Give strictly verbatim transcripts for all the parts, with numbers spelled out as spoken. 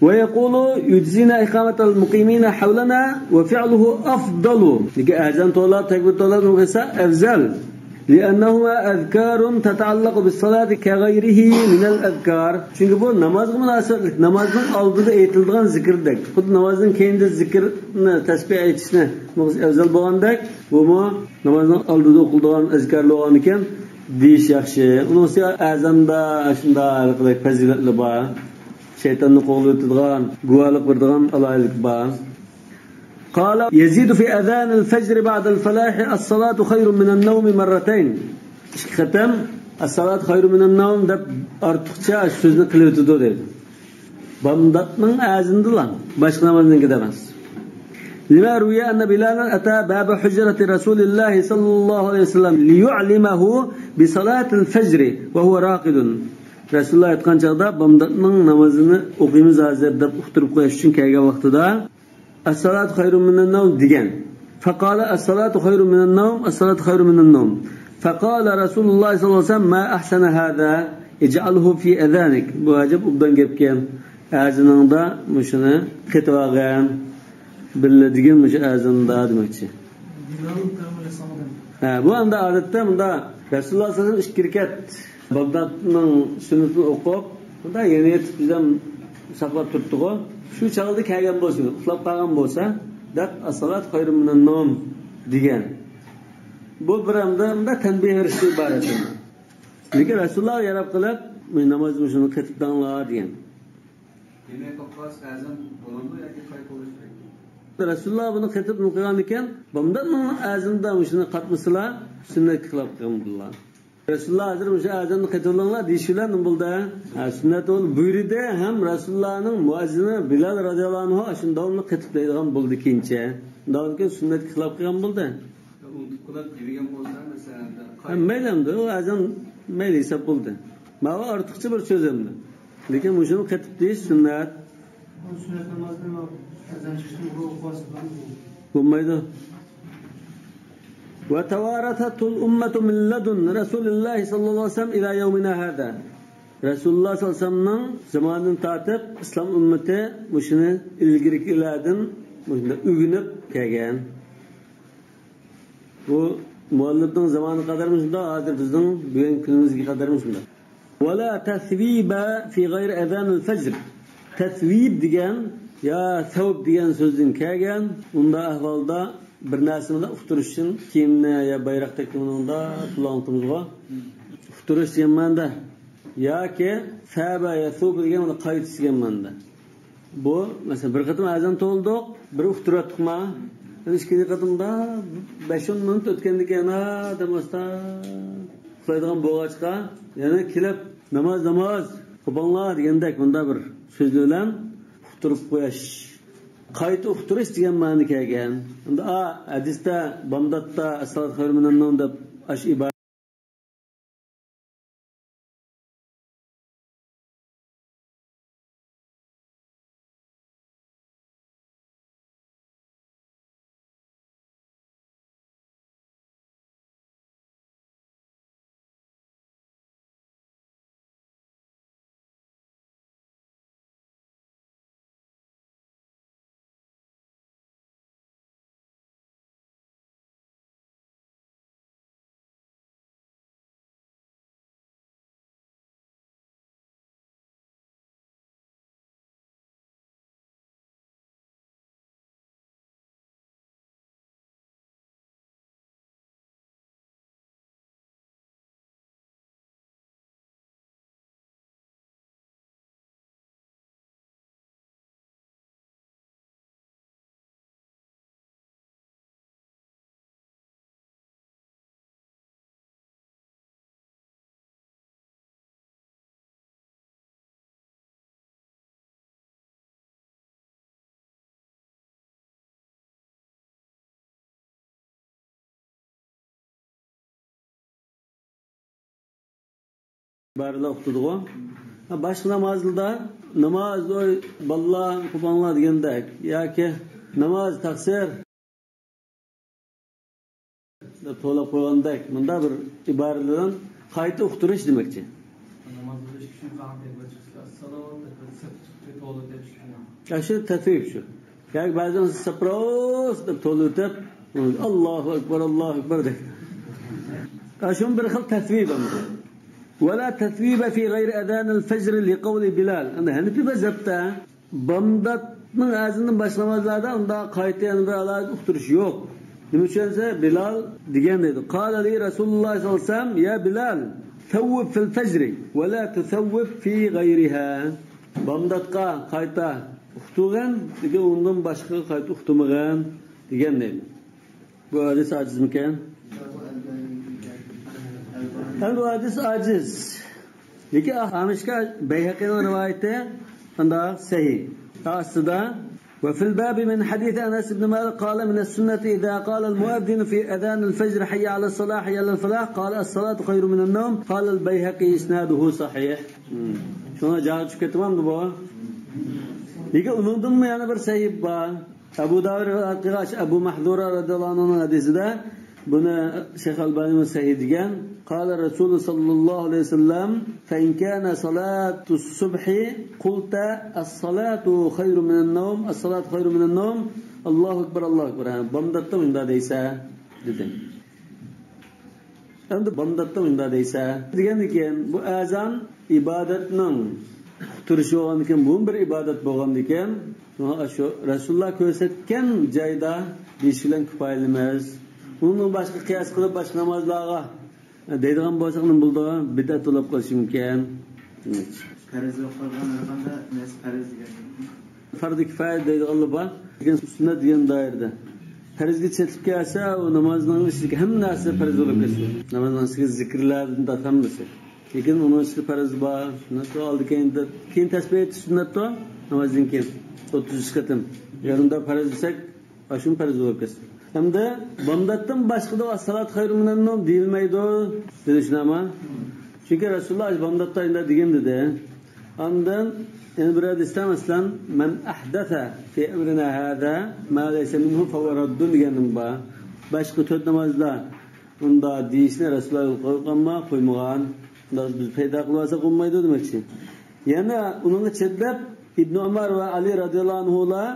ويقول يجزينا إقامة المقيمين حولنا وفعله أفضل. لېكىن ئەزان توۋلاپ، تەكبىر توۋلاپ نېمە قىلسا ئەۋزەل. لأنهما أذكار تتعلق بالصلاة كغيره من الأذكار. چۈنكى بۇ نامازغا مۇناسىۋەتلىك، نامازنىڭ ئالدىدا ئېيتىلىدىغان زىكىردەك. خۇددى نامازدىن كېيىندە زىكىرنى، تەسبىھ ئېيتىشنى ئەۋزەل بولغاندەك، بۇمۇ نامازنىڭ ئالدىدا ئوقۇلىدىغان ئەزكارلار بولغانىكەن دېيىش ياخشى. ئۇنىڭ ئۈستىگە ئەزاندا شۇنداق ھەر قىلىك پەزىلەتلەر بار. شەيتاننى قوغلىۋېتىدىغان، گۇۋاھلىق بېرىدىغان ئالاھىدىلىك بار. قال يزيد في أذان الفجر بعد الفلاح الصلاة خير من النوم مرتين. ئىككى قېتىم الصلاة خير من النوم دەپ ئارتۇقچە سۆزنى قىلىۋېتىدۇ دەيدۇ. بامداتنىڭ ئەزىنىدىلا، باشقا نامازنىڭكىدە ئەمەس. لما روي أن بلالا أتى باب حجرة رسول الله صلى الله عليه وسلم ليعلمه بصلاة الفجر وهو راقد. رەسۇلۇللا ياتقان چاغدا بامداتنىڭ نامىزىنى ئوقۇيمىز ھازىر دەپ ئۇقتۇرۇپ قويۇش ئۈچۈن كەلگەن ۋاقتىدا، الصلاة خير من النوم دېگەن. فقال الصلاة خير من النوم، الصلاة خير من النوم. فقال رسول الله صلى الله عليه وسلم: ما أحسن هذا، اجعله في أذانك. بۇ ئەجەب ئوبدان گەپكەن. ئەزىنىڭدا مۇشۇنى قېتىۋالغىن. بىللە دېگىن مۇشۇ ئەزىندا دېمەكچى. ھە، بۇ ئەمدى ئادەتتە مۇندا رەسۇلۇللا سەللەللاھۇ ئەلەيھى ۋەسەللەم ئىككى رەكەت بامداتنىڭ سۈننىتىنى ئوقۇپ، بۇندا يەنە يېتىپ بىزەم ساقلاپ تۇرۇپتىغۇ. شۇ چاغدا كەلگەن بولسا، ئۇخلاپ قالغان بولسا، دەپ، الصلاة خير من النوم دېگەن. بۇ بىر ئەمدى مۇندا تەنبىھ بېرىشتىن ئىبارەت. لېكىن رەسۇلۇللاغا ياراپ قىلىپ، ناماز مۇشۇنى قېتىپ دەڭلار دېگەن. يەنە توختاش لازىم بولامدۇ ياكى قايتا قىلىش كېرەكمۇ؟ رەسۇلۇللا بۇنى قېتىپ نېمە قىلغان ئىكەن، بامداتنىڭ ئەزىنىدا مۇشۇنى قاتمىسىلا، سۈننەتكە خىلاپ قىلغان بولىدۇ. رەسۇلۇللا ھازىر مۇشۇ ئەزاننى قېتىۋېلىڭلار دېيىشى بىلەن نېمە بولدى؟ ھە، سۈننەت بولدى بۇيرۇدى ھەم رەسۇلۇللانىڭ مۇئەززىنى بىلال رازىياللاھۇ ئەنھۇ ئاشۇنى داۋاملىق قېتىپ دەيدىغان بولدى كېيىنچە. ئۇنداق بولغان كېيىن سۈننەتكە خىلاپ قىلغان بولدى. ئۇنتۇپ قېلىپ دېمىگەن بولسا، مەسىلەن، ھە، مەيلى ئەمدى، ئۇ ئەزان مەيلى ھېساب بولدى. ماۋۇ ئارتۇقچە بىر سۆز ئەمدى. لېكىن مۇشۇنى قېتىپ دېيىش سۈننەت. بۇ سۈننەت نامازنى ئەزان چىقىشتىن بۇرۇن ئوقۇۋالسا بولمايدۇ. وتوارثته الأمة من لدن رسول الله صلى الله عليه وسلم إلى يومنا هذا. رەسۇلۇللا سەللەللاھۇ ئەلەيھى ۋەسەللەمنىڭ زامانىدىن تارتىپ ئىسلام ئۈممىتى مۇشۇنى ئىلگىرىكىلەردىن مۇشۇنداق ئۆگىنىپ كەلگەن. بۇ مۇئەللىپنىڭ زامانىغا قەدەر مۇشۇنداق، ھازىر بىزنىڭ بۈگۈنكى كۈنىمىزگە قەدەر مۇشۇنداق. ولا تثويب في غير أذان الفجر. تەسۋىب دېگەن يا سەۋب دېگەن سۆزدىن كەلگەن. ئۇنداق ئەھۋالدا بىر نەرسىنى ئۇقتۇرۇش ئۈچۈن كىيىمنى يا بايراقتەك نېمىنى مۇنداق پۇلاڭلىتىمىزغۇ. ئۇقتۇرۇش دېگەن مەنىدە. ياكى سابە يەسۇبۇ دېگەن مانا قايتىش دېگەن مەنىدە. بۇ، مەسىلەن، بىر قېتىم ئەزان توۋلىدۇق، بىر ئۇقتۇرۇۋەتتۇقما؟ يەنە ئىككىنچى قېتىمدا بەش-ئون مىنۇت ئۆتكەندىن كېيىن، ھا، دەم ئاستا ئۇخلايدىغان بولغاچقا، يەنە كېلىپ، ناماز، ناماز، قوپاڭلار دېگەندەك، مۇنداق بىر سۆزلەر بىلەن ئۇقتۇرۇپ قويۇش. قايتا ئۇقتۇرۇش دېگەن مەنىدە كەلگەن. ئەمدى، ئا، ھەدىستە، بامداتتا، ئەسسالاتۇ خەيرۇ مىنەننوم دەپ، ئاشۇ ئىبارە ئىبارىلەر ئۇقتۇرىدىغۇ. باشقا نامازلىدا ناماز، ئوي، بالىلار، قوپاڭلار دېگەندەك ياكى ناماز تەقسىر دەپ توۋلاپ قويغاندەك مۇنداق بىر ئىبارىلەر بىلەن قايتا ئۇقتۇرۇش دېمەكچى. ناماز قىلىش ئۈچۈن قاڭ تەكبىر چىقىشتا، ئەسسالام تەكبىر چىقىش. يا شۇ تەسۋىپ شۇ. ياكى بەزىدە سەپراس دەپ توۋلىتىپ، ئاللاھۇ ئەكبەر، ئاللاھۇ ئەكبەر دەيدۇ. يا شۇمۇ بىر خىل تەسۋىپ ئەمدى. ولا تثويب في غير أذان الفجر لقول بلال. ئەمدى ھەنىفىي مەزھەپتە بامداتنىڭ ئەزىنىدىن باشقا نامازلاردا ئۇنداق قايتا يەنە بىر ئالاھىدە ئۇقتۇرۇش يوق. نېمە ئۈچۈن دېسە، بىلال دېگەن دەيدۇ. قال لي رسول الله صلى الله عليه وسلم: يا بلال، ثوب في الفجر ولا تثوب في غيرها. بامداتقا قايتا ئۇقتۇرغىن، لېكىن ئۇندىن باشقىغا قايتا ئۇقتۇرمىغىن دېگەن دەيدۇ. بۇ ھەدىس ئاجىزمىكەن؟ ھەم بۇ ھەدىس ئاجىز. لېكىن ئامىشكا بەيھەقىنىڭ رىۋايىتى ئۇنداق سەھىھ. ئاستىدا: وفي الباب من حديث أنس بن مالك قال: من السنة إذا قال المؤذن في أذان الفجر: حي على الصلاة، حي على الفلاح، قال: الصلاة خير من النوم. قال البيهقي: إسناده صحيح. شۇڭا جاغا چۈشۈپ كېتىۋالدى بۇ. لېكىن ئۇنىڭدىنمۇ يەنە بىر سەھىھ بار. ئەبۇ داۋۇد رىۋايەت قىلغاچ، ئەبۇ مەھزۇرە رەزىياللاھۇ ئەنھۇنىڭ ھەدىسىدە، بۇنى شەيخ ئەلبانىمۇ سەھىھ دېگەن. قال رسول صلى الله عليه وسلم: فإن كان صلاة الصبح قلت: الصلاة خير من النوم، الصلاة خير من النوم، الله أكبر، الله أكبر. ھە، بامداتتا مۇنداق دەيسە، دېدى. ئەمدى بامداتتا مۇنداق دەيسە دېگەندىكىن، بۇ ئەزان ئىبادەتنىڭ ئۇقتۇرۇشى بولغاندىكىن، بۇمۇ بىر ئىبادەت بولغاندىكىن، شۇڭا شۇ رەسۇلۇللا كۆرسەتكەن جايدا دېيىش بىلەن كۇپايىلىمەز. ئۇنىڭدىن باشقا قىياس قىلىپ باشقا نامازلارغا دەيدىغان بولساق، نېمە بولىدۇ؟ بىدئەت بولۇپ قېلىشى مۇمكىن. پەرز بولۇپ قالغان ھەر قانداق نەرسە پەرز دېگەن. فەردى كىپايە دەيدىغانلار بار. لېكىن سۈننەت دېگەن دائىرىدە. پەرزگە چېتىپ كەلسە، ئۇ نامازنىڭ ئىچىدىكى ھەممە نەرسە پەرز بولۇپ كەتسۇن. نامازنىڭ ئىچىدىكى زىكىرلەردىن تارتىپ ھەممىسى. لېكىن ئۇنىڭ ئىچىدە پەرز بار. سۈننەت ئالدى كەينىدە، كېيىن تەسبىھ ئېيتىش سۈننەتتۇ. نامازدىن كېيىن ئوتتۇز ئۈچ قېتىم. يېرىمدا پەرز دېسەك، ئاشۇمۇ پەرز بولۇپ كەتسۇن. ھەمدە بامداتتىن باشقىدا ئەسسالاتۇ خەيرۇ مىنەن نوم دېيىلمەيدۇ. دېدى شۇنداقمۇ؟ چۈنكى رەسۇلۇللا بامداتتا ئەندە دېگەن دېدى. ئاندىن يەنە بىر ھەدىستە، مەسىلەن، مەن ئەھدەسە فى ئەمرىنا ھازا ما لەيسە مىنھۇ فەھۇۋە رەددۇن دېگەن بار. باشقا تۆت نامازدا ئۇنداق دېيىشنى رەسۇلۇللا يولغا قويغانمۇ؟ قويمىغان. ئۇنداق بىز پەيدا قىلىۋالساق بولمايدۇ دېمەكچى. يەنە ئۇنىڭغا چەتلەپ ئىبنى ئۆمەر ۋە ئەلى رەزىياللاھۇ ئەنھۇلار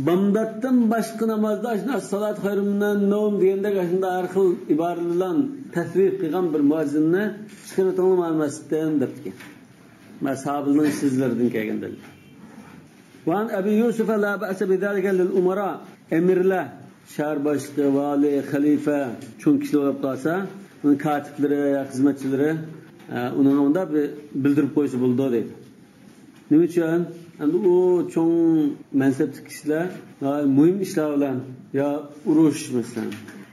بامداتتىن باشقا نامازدا ئاشۇنداق ئەسسالاتۇ خەيرۇ مىنەن نوم دېگەندەك ئاشۇنداق ھەر خىل ئىبارە بىلەن تەسۋىپ قىلغان بىر مۇئەززىننى چىقىرىۋېتىڭلار مانا مەسچىتتىن دەپتىكەن. مەن ساھابىلەرنىڭ سۆزلىرىدىن كەلگەن دەلىل. ۋە ئەن ئەبى يۈسۈف لا بەئسە بىزالىكە لىل ئۇمەرا، ئەمىرلەر، شەھەر باشلىقى، ۋالىي، خەلىپە، چوڭ كىشىلەر بولۇپ قالسا، ئۇنىڭ كاتىپلىرى يا خىزمەتچىلىرى، ئە، ئۇنىڭغا مۇنداق بىر بىلدۈرۈپ قويسا بولىدۇ دەيدۇ. نېمە ئۈچۈن؟ ئەمدى ئۇ چوڭ مەنسەپلىك كىشىلەر ناھايىتى مۇھىم ئىشلار بىلەن، يا ئۇرۇش مەسىلەن،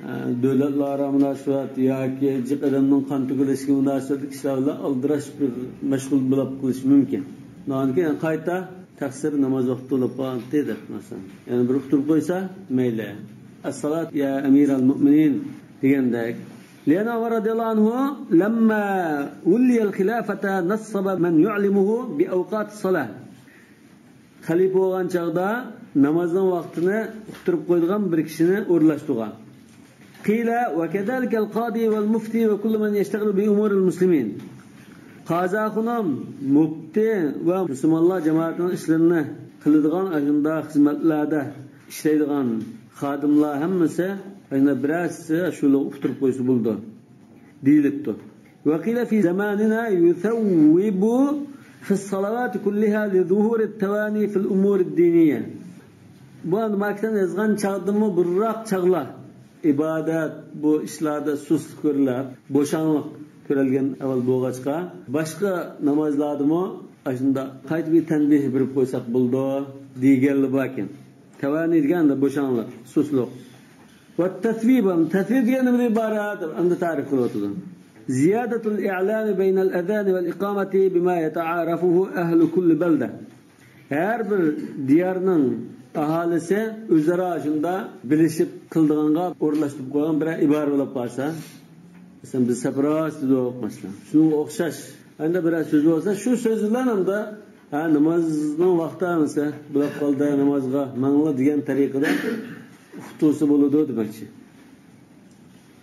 ئە، دۆلەتلەر ئارا مۇناسىۋەت ياكى جىق ئادەمنىڭ قان تۆكۈلۈشىگە مۇناسىۋەتلىك ئىشلار بىلەن ئالدىراش بىر مەشغۇل بولۇپ قېلىشى مۇمكىن. ئۇنىڭدىن كېيىن قايتا تەقسىر، ناماز ۋاقتى بولۇپ قالدى دەپ مەسىلەن. يەنە بىر ئۇقتۇرۇپ قويسا مەيلى. ئەسسالات يا ئەمىرەل مۇئمىنىن دېگەندەك. لأن عمر رضي الله عنه لما ولي الخلافة نصب من يعلمه بأوقات الصلاة. خەلىپە بولغان چاغدا نامازنىڭ ۋاقتىنى ئۇقتۇرۇپ قويىدىغان بىر كىشىنى ئورۇنلاشتۇرغان. قيل وكذلك القاضي والمفتي وكل من يشتغل بأمور المسلمين. قازاخۇنۇم، مۇپتى ۋە مۇسۇلمانلار جامائىتىنىڭ ئىشلىرىنى قىلىدىغان ئاشۇنداق خىزمەتلەردە ئىشلەيدىغان خادىملار ھەممىسى ئاشۇنداق بىرەرسى شۇلارغا ئۇقتۇرۇپ قويسا بولىدۇ دېيىلىپتۇ. وقيل في زماننا يثوب في الصلوات كلها لظهور التواني في الأمور الدينية. بۇ ئەمدى ماكىتان يازغان چاغدىمۇ بۇرۇنراق چاغلار ئىبادەت، بۇ ئىشلاردا سۇسلۇق كۆرۈلۈپ، بوشاڭلىق كۆرۈلگەن ئەھۋال بولغاچقا، باشقا نامازلاردىمۇ ئاشۇنداق قايتا بىر تەنبىھ بېرىپ قويساق بولىدۇ دېگەنلەر باركەن. تەۋانى دېگەن بوشاڭلىق، سۇسلۇق. والتثويب، تەسۋىب دېگەن نېمىدىن ئىبارەت؟ ئەمدى تەرىپ قىلىۋاتىدۇ. زيادة الإعلام بين الأذان والإقامة بما يتعارفه أهل كل بلدة. ھەر بىر دىيارنىڭ ئاھالىسى ئۆزئارا شۇنداق بىلىشىپ قىلىدىغانغا ئورۇنلاشتۇرۇپ قويغان بىرەر ئىبارە بولۇپ قالسا، مەسىلەن، بىز سەپراس دېدۇق، مەسىلەن، شۇنىڭغا ئوخشاش ئەندى بىرەر سۆز بولسا، شۇ سۆز بىلەن ئەمدى، ھە، نامازنىڭ ۋاقتى ئەمىسە، بولۇپ قالدى، نامازغا ماڭىلا دېگەن تەرىقىدە ئۇقتۇرسا بولىدۇ دېمەكچى.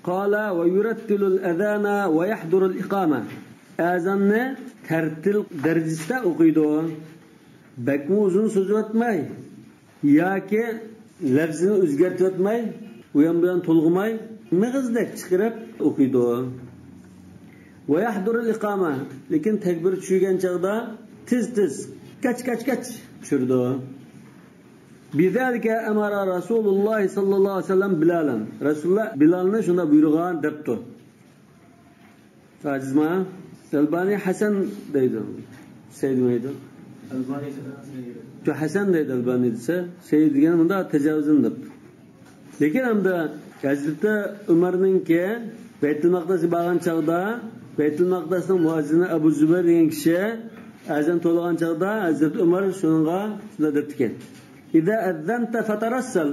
قال ويرتل الأذان ويحضر الإقامة. ئەزاننى تەرتىل دەرىجىسىدە ئوقۇيدۇ. بەكمۇ ئۇزۇن سوزۇۋەتمەي ياكى لەپزىنى ئۆزگەرتىۋەتمەي، ئۇيان-بۇيان تولغىماي، مېغىزدەك چىقىرىپ ئوقۇيدۇ. ويحضر الإقامة، لېكىن تەكبىر چۈشۈرگەن چاغدا تېز-تېز، كاچ-كاچ-كاچ چۈشۈرىدۇ. بذلك أمر رسول الله صلى الله عليه وسلم بلالا. رەسۇلۇللا بىلالنى شۇنداق بۇيرۇغان دەپتۇ. ئاجىزما؟ ئەلبانى ھەسەن دەيدۇ. سەي دېمەيدۇ. ئەلبانى ھەسەن دەيدۇ. شۇ ھەسەن دەيدۇ ئەلبانى دېسە، سەي دېگەن مۇنداق تاجاۋۇزنى دەپتۇ. لېكىن ئەمدى ھەزرىتى ئۆمەرنىڭكى بەيتۇل مەقدىسكە بارغان چاغدا، بەيتۇل مەقدىسنىڭ مۇئەززىنى ئەبۇ زۇبەير دېگەن كىشى ئەزان توۋلىغان چاغدا ھەزرىتى ئۆمەر شۇنىڭغا شۇنداق دەپتىكەن. إذا أذنت فترسل.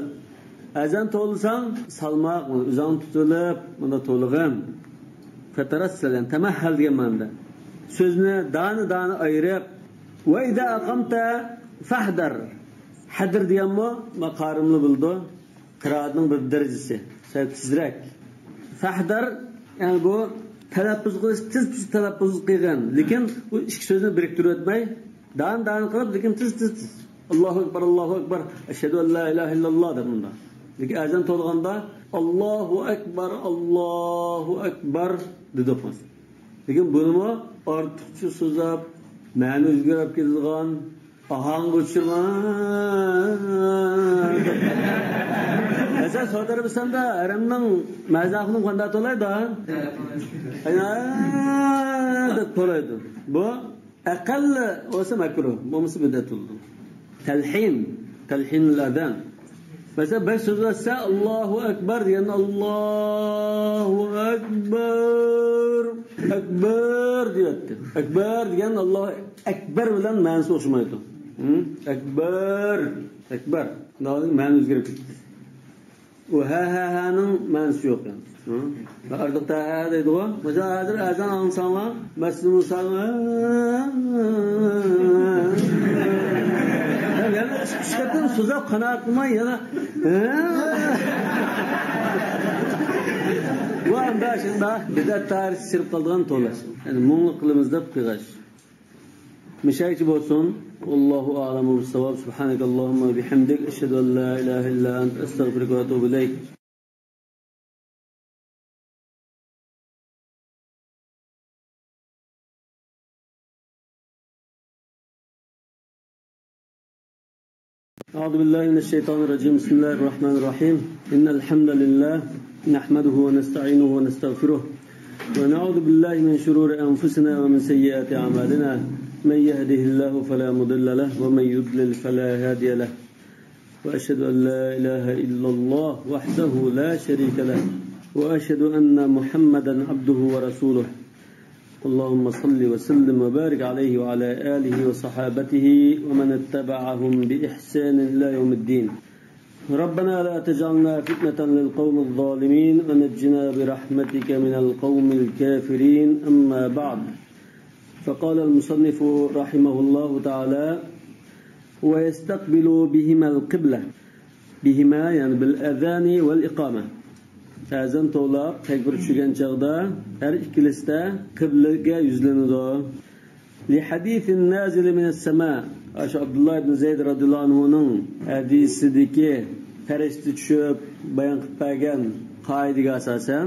ئەزان توۋلىساڭ، سالماق، ئۆزۈڭ تۇتۇلۇپ، مۇنداق توۋلىغىن. فترسل، يەنى تەمەھھەل دېگەن مەنىدە. سۆزنى دانە-دانە ئايرىپ. وإذا أقمت فاحذر. ھەدىر دېگەنمۇ، ما قارىملا بولىدۇ. قىرائەتنىڭ بىر دەرىجىسى. سەل تېزرەك. فاحذر، يەنى بۇ تەلەپپۇز قىلىش، تېز-تېز تەلەپپۇز قىلغىن. لېكىن بۇ ئىككى سۆزنى بىرىكتۈرۈۋەتمەي، دان-دان قىلىپ، لېكىن تېز، تېز، تېز. ئاللاھۇ ئەكبەر، ئاللاھۇ ئەكبەر، ئەشھەدۇ ئەللا ئىلاھە ئىللاللا دەپ مۇنداق. لېكىن ئەزان توۋلىغاندا، ئاللاھۇ ئەكبەر، ئاللاھۇ ئەكبەر دېدۇق. لېكىن بۇنىمۇ ئارتۇقچە سوزاپ، مەنە ئۆزگىرىپ كېتىدىغان، ئاھاڭغا ئۇچرىما. مەسىلەن، سەئۇدى ئەرەبىستاندا ھەرەمنىڭ مەزاخىنىڭ قانداق توۋلايدۇ؟ دەپ توۋلايدۇ. بۇ ئەقەللى بولسا مەكرۇھ، بولمىسا بىدئەت بولىدۇ. تەلھىن، تەلھىنۇل ئەزان. مەسىلەن، بەك سۆزلەتسە، ئاللاھۇ ئەكبەر دېگەندە، ئاللاھۇ ئەكبەر، ئەكبەر دېيەتتى. ئەكبەر دېگەن ئاللاھۇ ئەكبەر بىلەن مەنىسى ئوخشىمايدۇ. ھە؟ ئەكبەر، ئەكبەر. مەنە ئۆزگىرىپ كېتىدۇ. ئۇ ھە، ھە، ھەنىڭ مەنىسى يوق يەنى. ھە؟ ئارتۇق تا ھە دەيدىغۇ. مەسىلەن، ھازىر ئەزان ئاڭلىساڭلار، مەسىلەن، مۇسا، يەنە ئۈچ قېتىم سوزاپ قانائەت قىلماي، يەنە، ھە؟ بۇ ئەمدى شۇنداق بىدئەت دائىرىسىگە كىرىپ قالىدىغان توۋلاش. يەنى مۇڭلۇق قىلىمىز دەپ قىلغاچ. مۇشۇ يەرگىچە بولسۇن. والله أعلم بالصواب. سبحانك اللهم وبحمدك، أشهد أن لا إله إلا أنت، أستغفرك وأتوب إليك. أعوذ بالله من الشيطان الرجيم. بسم الله الرحمن الرحيم. إن الحمد لله نحمده ونستعينه ونستغفره ونعوذ بالله من شرور أنفسنا ومن سيئات أعمالنا. من يهده الله فلا مضل له ومن يضلل فلا هادي له. وأشهد أن لا إله إلا الله وحده لا شريك له وأشهد أن محمدا عبده ورسوله. اللهم صل وسلم وبارك عليه وعلى آله وصحابته ومن اتبعهم بإحسان إلى يوم الدين. ربنا لا تجعلنا فتنة للقوم الظالمين ونجنا برحمتك من القوم الكافرين. أما بعد، فقال المصنف رحمه الله تعالى: ويستقبل بهما القبلة. بهما، يەنى بالأذان والإقامة. ئەزان توۋلاپ، تەكبىر چۈشۈرگەن چاغدا ھەر ئىككىلىسىدە قىبلىگە يۈزلىنىدۇ. لحديث النازل من السماء. ئاشۇ ئابدۇللا ئىبن زەيد رەزىياللاھۇ ئەنھۇنىڭ ھەدىسىدىكى پەرىشتە چۈشۈپ بايان قىلىپ بەرگەن قائىدىگە ئاساسەن،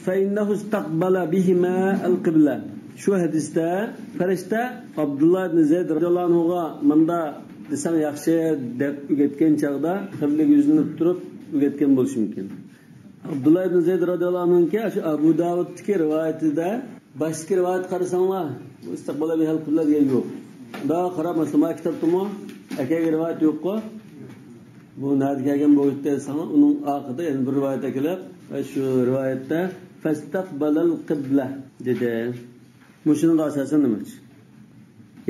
فإنه استقبل بهما القبلة. شۇ ھەدىستە پەرىشتە ئابدۇللا ئىبن زەيد رەزىياللاھۇ ئەنھۇغا مۇنداق دېسەڭ ياخشى دەپ ئۆگەتكەن چاغدا قىبلىگە يۈزلىنىپ تۇرۇپ ئۆگەتكەن بولۇشى مۇمكىن. ئابدۇللا ئىبن زەيد رەزىياللاھۇ ئەنھۇنىڭكى ئاشۇ ئەبۇ داۋۇدتىكى رىۋايىتىدە، باشتىكى رىۋايەتكە قارىساڭلار، بۇ ئىستىقبال بىھەل قىبلە دېگەن يوق. مۇنداق قاراپ، مەسىلەن، مانا كىتابتىمۇ ئەكەگە رىۋايەت يوققۇ. بۇ نەدە كەلگەن بولۇپ كەتسەڭلار، ئۇنىڭ ئارقىدا يەنە بىر رىۋايەت ئەكېلىپ، ۋە شۇ رىۋايەتتە فاستقبل القبلة دېدى. مۇشۇنىڭغا ئاساسەن دېمەكچى.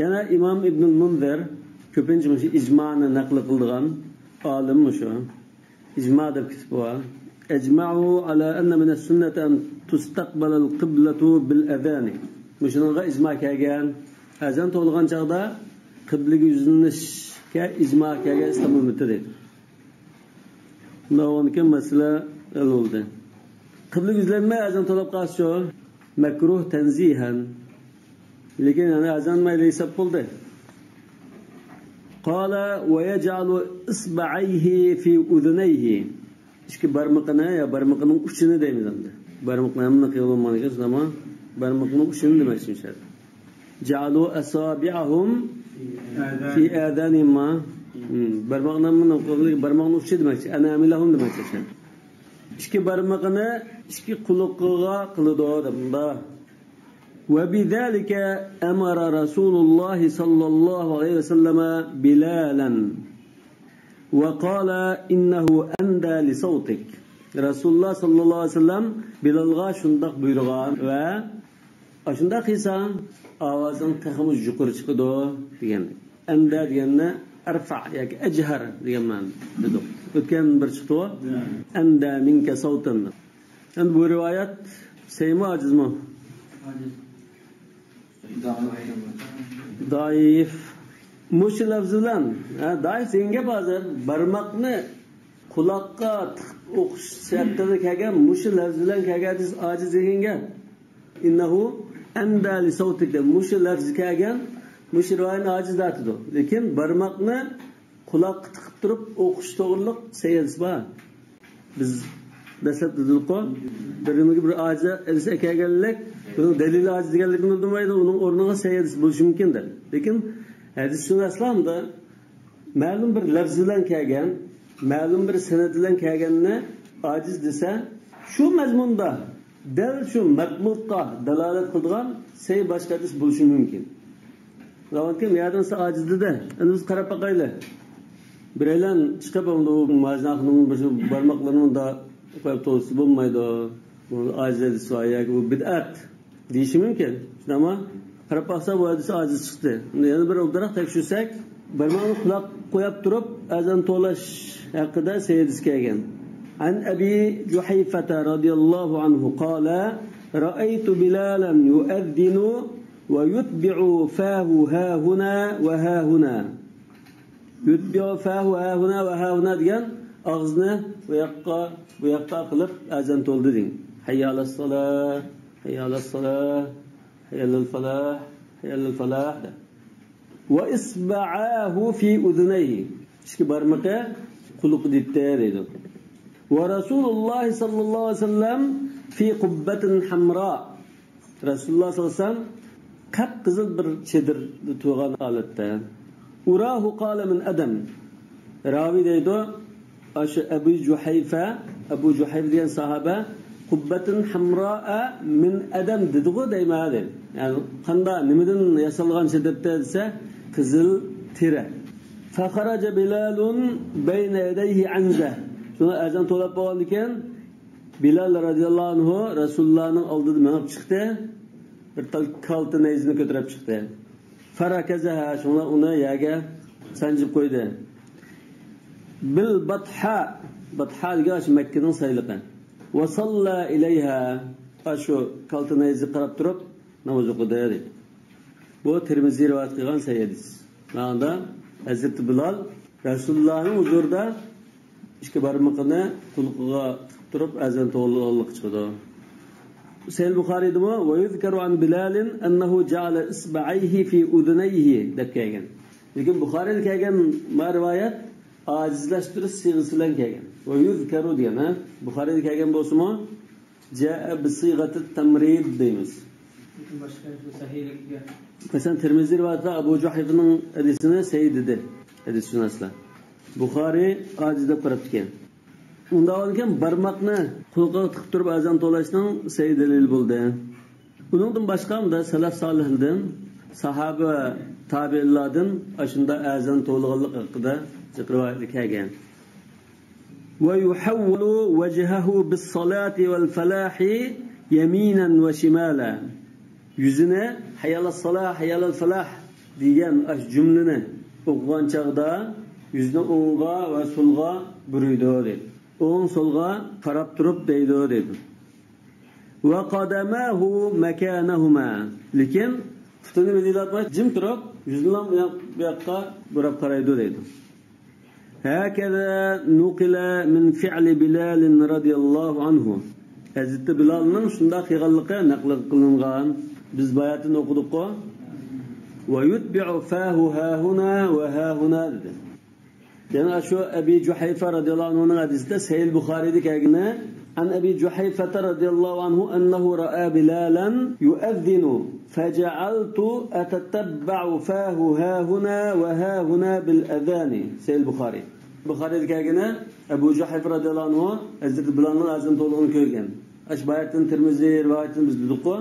يەنە ئىمام ئىبنۇل مۇنزىر كۆپىنچە مۇشۇ ئىجمانى نەقىل قىلىدىغان ئالىم مۇشۇ. ئىجما دەپ كېتىپ بار. أجمعوا على أن من السنة أن تستقبل القبلة بالأذان. مۇشۇنىڭغا ئىجما كەلگەن. ئەزان توۋلىغان چاغدا قىبلىگە يۈزلىنىشكە ئىجما كەلگەن ئىسلام ئۈممىتى دەيدۇ. بۇنداق بولغاندىكىن مەسىلە ھەل بولدى. قىبلىگە يۈزلەنمەي ئەزان توۋلاپ قالسىچۇ؟ مەكرۇھ تەنزىھەن. لېكىن يەنە ئەزان مەيلى ھېساب بولدى. قال ويجعل إصبعيه في أذنيه. ئىككى بارمىقىنى يا بارمىقىنىڭ ئۇچىنى دەيمىز ئەمدى. بارمىقنى ھەممىنى قىلىۋالمىغان ئىكەن، شۇنداقمۇ؟ بارمىقنىڭ ئۇچىنى دېمەكچى شۇ يەردە. جعلوا أصابعهم في آذانهم ما. بارماقنى ھەممىنى، بارماقنىڭ ئۇچى دېمەكچى. أناملهم دېمەكچى شۇ يەردە. ئىككى بارمىقىنى ئىككى قۇلىقىغا قىلىدۇ دەپ مۇنداق. وبذلك أمر رسول الله صلى الله عليه وسلم بلالا وقال إنه أندى لصوتك. رەسۇلۇللا ساللاللاھۇ ئەلەيھى ۋەسەللەم بىلالغا شۇنداق بۇيرۇغان ۋە ئاشۇنداق قىلساڭ ئاۋازىڭ تېخىمۇ يۇقىرى چىقىدۇ دېگەن. ئەندە دېگەننى ئەرفە ياكى ئەجھەر دېگەن مەنىدە دېدۇق. ئۆتكەن بىر چىقتىغۇ. ئەندە مىنكە سەۋتەن. ئەمدى بۇ رىۋايەت سەھىھمۇ، ئاجىزمۇ؟ دائىف. مۇشۇ لەفز بىلەن، ھە، دائىف دېگەن گەپ ھازىر بارماقنى قۇلاققا تىقىپ ئوقۇش ھەققىدە كەلگەن، مۇشۇ لەفز بىلەن كەلگەن ھەدىس ئاجىز دېگەن گەپ. إنه أندى لصوتك دەپ مۇشۇ لەفز كەلگەن، مۇشۇ رىۋايەتنى ئاجىز دەۋاتىدۇ. لېكىن بارماقنى قۇلاققا تىقىپ تۇرۇپ ئوقۇش توغرىلىق سەھىھ ھەدىس بار. بىز دەسلەپتە دېدۇققۇ، بىرىمىزگە بىر ئاجىز ھەدىس ئەكەلگەنلىك، بۇنىڭ دەلىلى ئاجىز دېگەنلىكنى بىلدۈرمەيدۇ، ئۇنىڭ ئورنىغا سەھىھ ھەدىس بولۇشى مۇمكىن دەپ. لېكىن ھەدىسنىڭ ئەسلىدا مەلۇم بىر لەفز بىلەن كەلگەن، مەلۇم بىر سەنەد بىلەن كەلگەننى ئاجىز دېسە، شۇ مەزمۇندا دەل شۇ مەتلۇبقا دالالەت قىلىدىغان سەھىھ باشقا ھەدىس بولۇشى مۇمكىن. زاۋۇتكىم يەردىن سا ئاجىز دېدى. ئەمدى بىز قاراپ باقايلى. بىرەيلەن چىقىپ، ئەمدى ئۇ ماجىناخاننىڭ بىر بارماقلىرىنى مۇنداق قويۇپ تولسا بولمايدۇ. بۇ ئاجىز ھەدىس بار ياكى بۇ بىدئەت دېيىشى مۇمكىن. شۇنداقمۇ؟ قاراپ باقسا، بۇ ھەدىس ئاجىز چىقتى. ئەمدى يەنە بىر ئوبدانراق تەكشۈرسەك، بارماقنى قۇلاققا قويۇپ تۇرۇپ ئەزان توۋلاش ھەققىدە سەھىھ ھەدىس كەلگەن. عن أبي جحيفة رضي الله عنه قال رأيت بلالا يؤذن ويتبع فاه هاهنا وهاهنا. يتبع فاه هاهنا وهاهنا دېگەن ئاغزىنى بۇ ياققا، بۇ ياققا قىلىپ ئەزان توۋلىدى دېگەن. حي على الصلاة، حي على الصلاة، حي على الفلاح، حي على الفلاح دەپ. وإصبعاه في أذنيه. ئىككى بارمىقى قۇلىقىدا ئىدى دەيدۇ. ورسول الله صلى الله عليه وسلم في قبة حمراء. رەسۇلۇللا ساللاللاھۇ ئەلەيھى ۋەسەللەم قىپقىزىل بىر چېدىردا تۇرغان ھالەتتە. أراه قال من أدم. راۋى دەيدۇ، ئاشۇ ئەبۇ جۇھەيفە، ئەبۇ جۇھەيفە دېگەن ساھابە، قۇببەتىن ھەمراء مىن ئەدەم دېدىغۇ دەيمەن دەيدۇ. يەنى قاندا، نېمىدىن ياسالغان چېدىرتى دېسە، قىزىل تېرە. فخرج بلال بين يديه عنزة. شۇڭا ئەزان توۋلاپ بولغاندىكىن، بىلال رەزىياللاھۇ ئەنھۇ رەسۇلۇللانىڭ ئالدىدا مېڭىپ چىقتى. بىر تال كالتە نەيزىنى كۆتۈرۈپ چىقتى. فركزها، شۇڭلار ئۇنى يەرگە سانجىپ قويدى. بالبطحاء، باتھا دېگەن ئاشۇ مەككىنىڭ سايلىقى. وصلى إليها، ئاشۇ كالتە نەيزىگە قاراپ تۇرۇپ ناماز ئوقۇدى دەيدۇ. بۇ تىرمىزى رىۋايەت قىلغان سەھىھ ھەدىس. مانا ھەزرىتى بىلال رەسۇلۇللانىڭ ھۇزۇرىدا ئىككى بارمىقىنى قۇلىقىغا تىقىپ تۇرۇپ ئەزان توۋلىغانلىقى چىقىدۇ. سەھىھ بۇخارىيدىمۇ، ويذكر عن بلال أنه جعل إصبعيه في أذنيه دەپ كەلگەن. لېكىن بۇخارىيدا كەلگەن ما رىۋايەت ئاجىزلاشتۇرۇش سىيغىسى بىلەن كەلگەن. ويذكر دېگەن، ھە؟ بۇخارىيدا كەلگەن بولسىمۇ، جاء بصيغة التمريض دەيمىز. لېكىن باشقا سەھىھلىككە. مەسىلەن، تىرمىزى رىۋايىتىدە ئەبۇ جۇھەيفىنىڭ ھەدىسىنى سەھىھ دېدى ھەدىسشۇناسلار. بۇخارىي ئاجىز دەپ قاراپتىكەن. ئۇنداق بولغاندىكىن بارماقنى قۇلىقىغا تىقىپ تۇرۇپ ئەزان توۋلاشنىڭ سەھىھ دەلىلى بولدى. ئۇنىڭدىن باشقا مۇنداق سەلەف سالىھلىدىن، ساھابە تابىئىنلاردىن ئاشۇنداق ئەزان توۋلىغانلىق ھەققىدە جىق رىۋايەتلەر كەلگەن. ويحول وجهه بالصلاة والفلاح يمينا وشمالا. يۈزىنى «ھەييە ئالەسسالاھ، ھەييە ئەلەلفالاھ» دېگەن ئاشۇ جۈملىنى ئوقۇغان چاغدا يۈزىنى ئوڭغا ۋە سولغا بۇرۇيدۇ دەيدۇ. ئوڭ سولغا قاراپ تۇرۇپ دەيدۇ دەيدۇ. وقدماه مكانهما. لېكىن پۇتىنى مىدىرلاتماي جىم تۇرۇپ، يۈزىنى بۇ ياق-، بۇ ياققا بۇراپ قارايدۇ دەيدۇ. هكذا نقل من فعل بلال رضي الله عنه. ھەزرىتى بىلالنىڭ شۇنداق قىلغانلىقى نەقىل قىلىنغان. بىز باياتىن ئوقۇدۇققۇ. ويتبع فاه هاهنا وهاهنا دېدى. يەنە شۇ ئەبى جۇھەيفە رەزىياللاھۇ ئەنھۇنىڭ ھەدىسىدە سەھىھ بۇخارىيدا كەلگىنى، عن أبي جحيفة رضي الله عنه أنه رأى بلالا يؤذن فجعلت أتتبع فاه هاهنا وهاهنا بالأذان. سەھىھ بۇخارىي. بۇخارىيدا كەلگىنى، ئەبۇ جۇھەيفە رەزىياللاھۇ ئەنھۇ ھەزرىتى بىلالنىڭ ئەزان توۋلىغىنى كۆرگەن. ئاشۇ باياتىن تىرمىزى رىۋايىتىنى بىز دېدۇققۇ،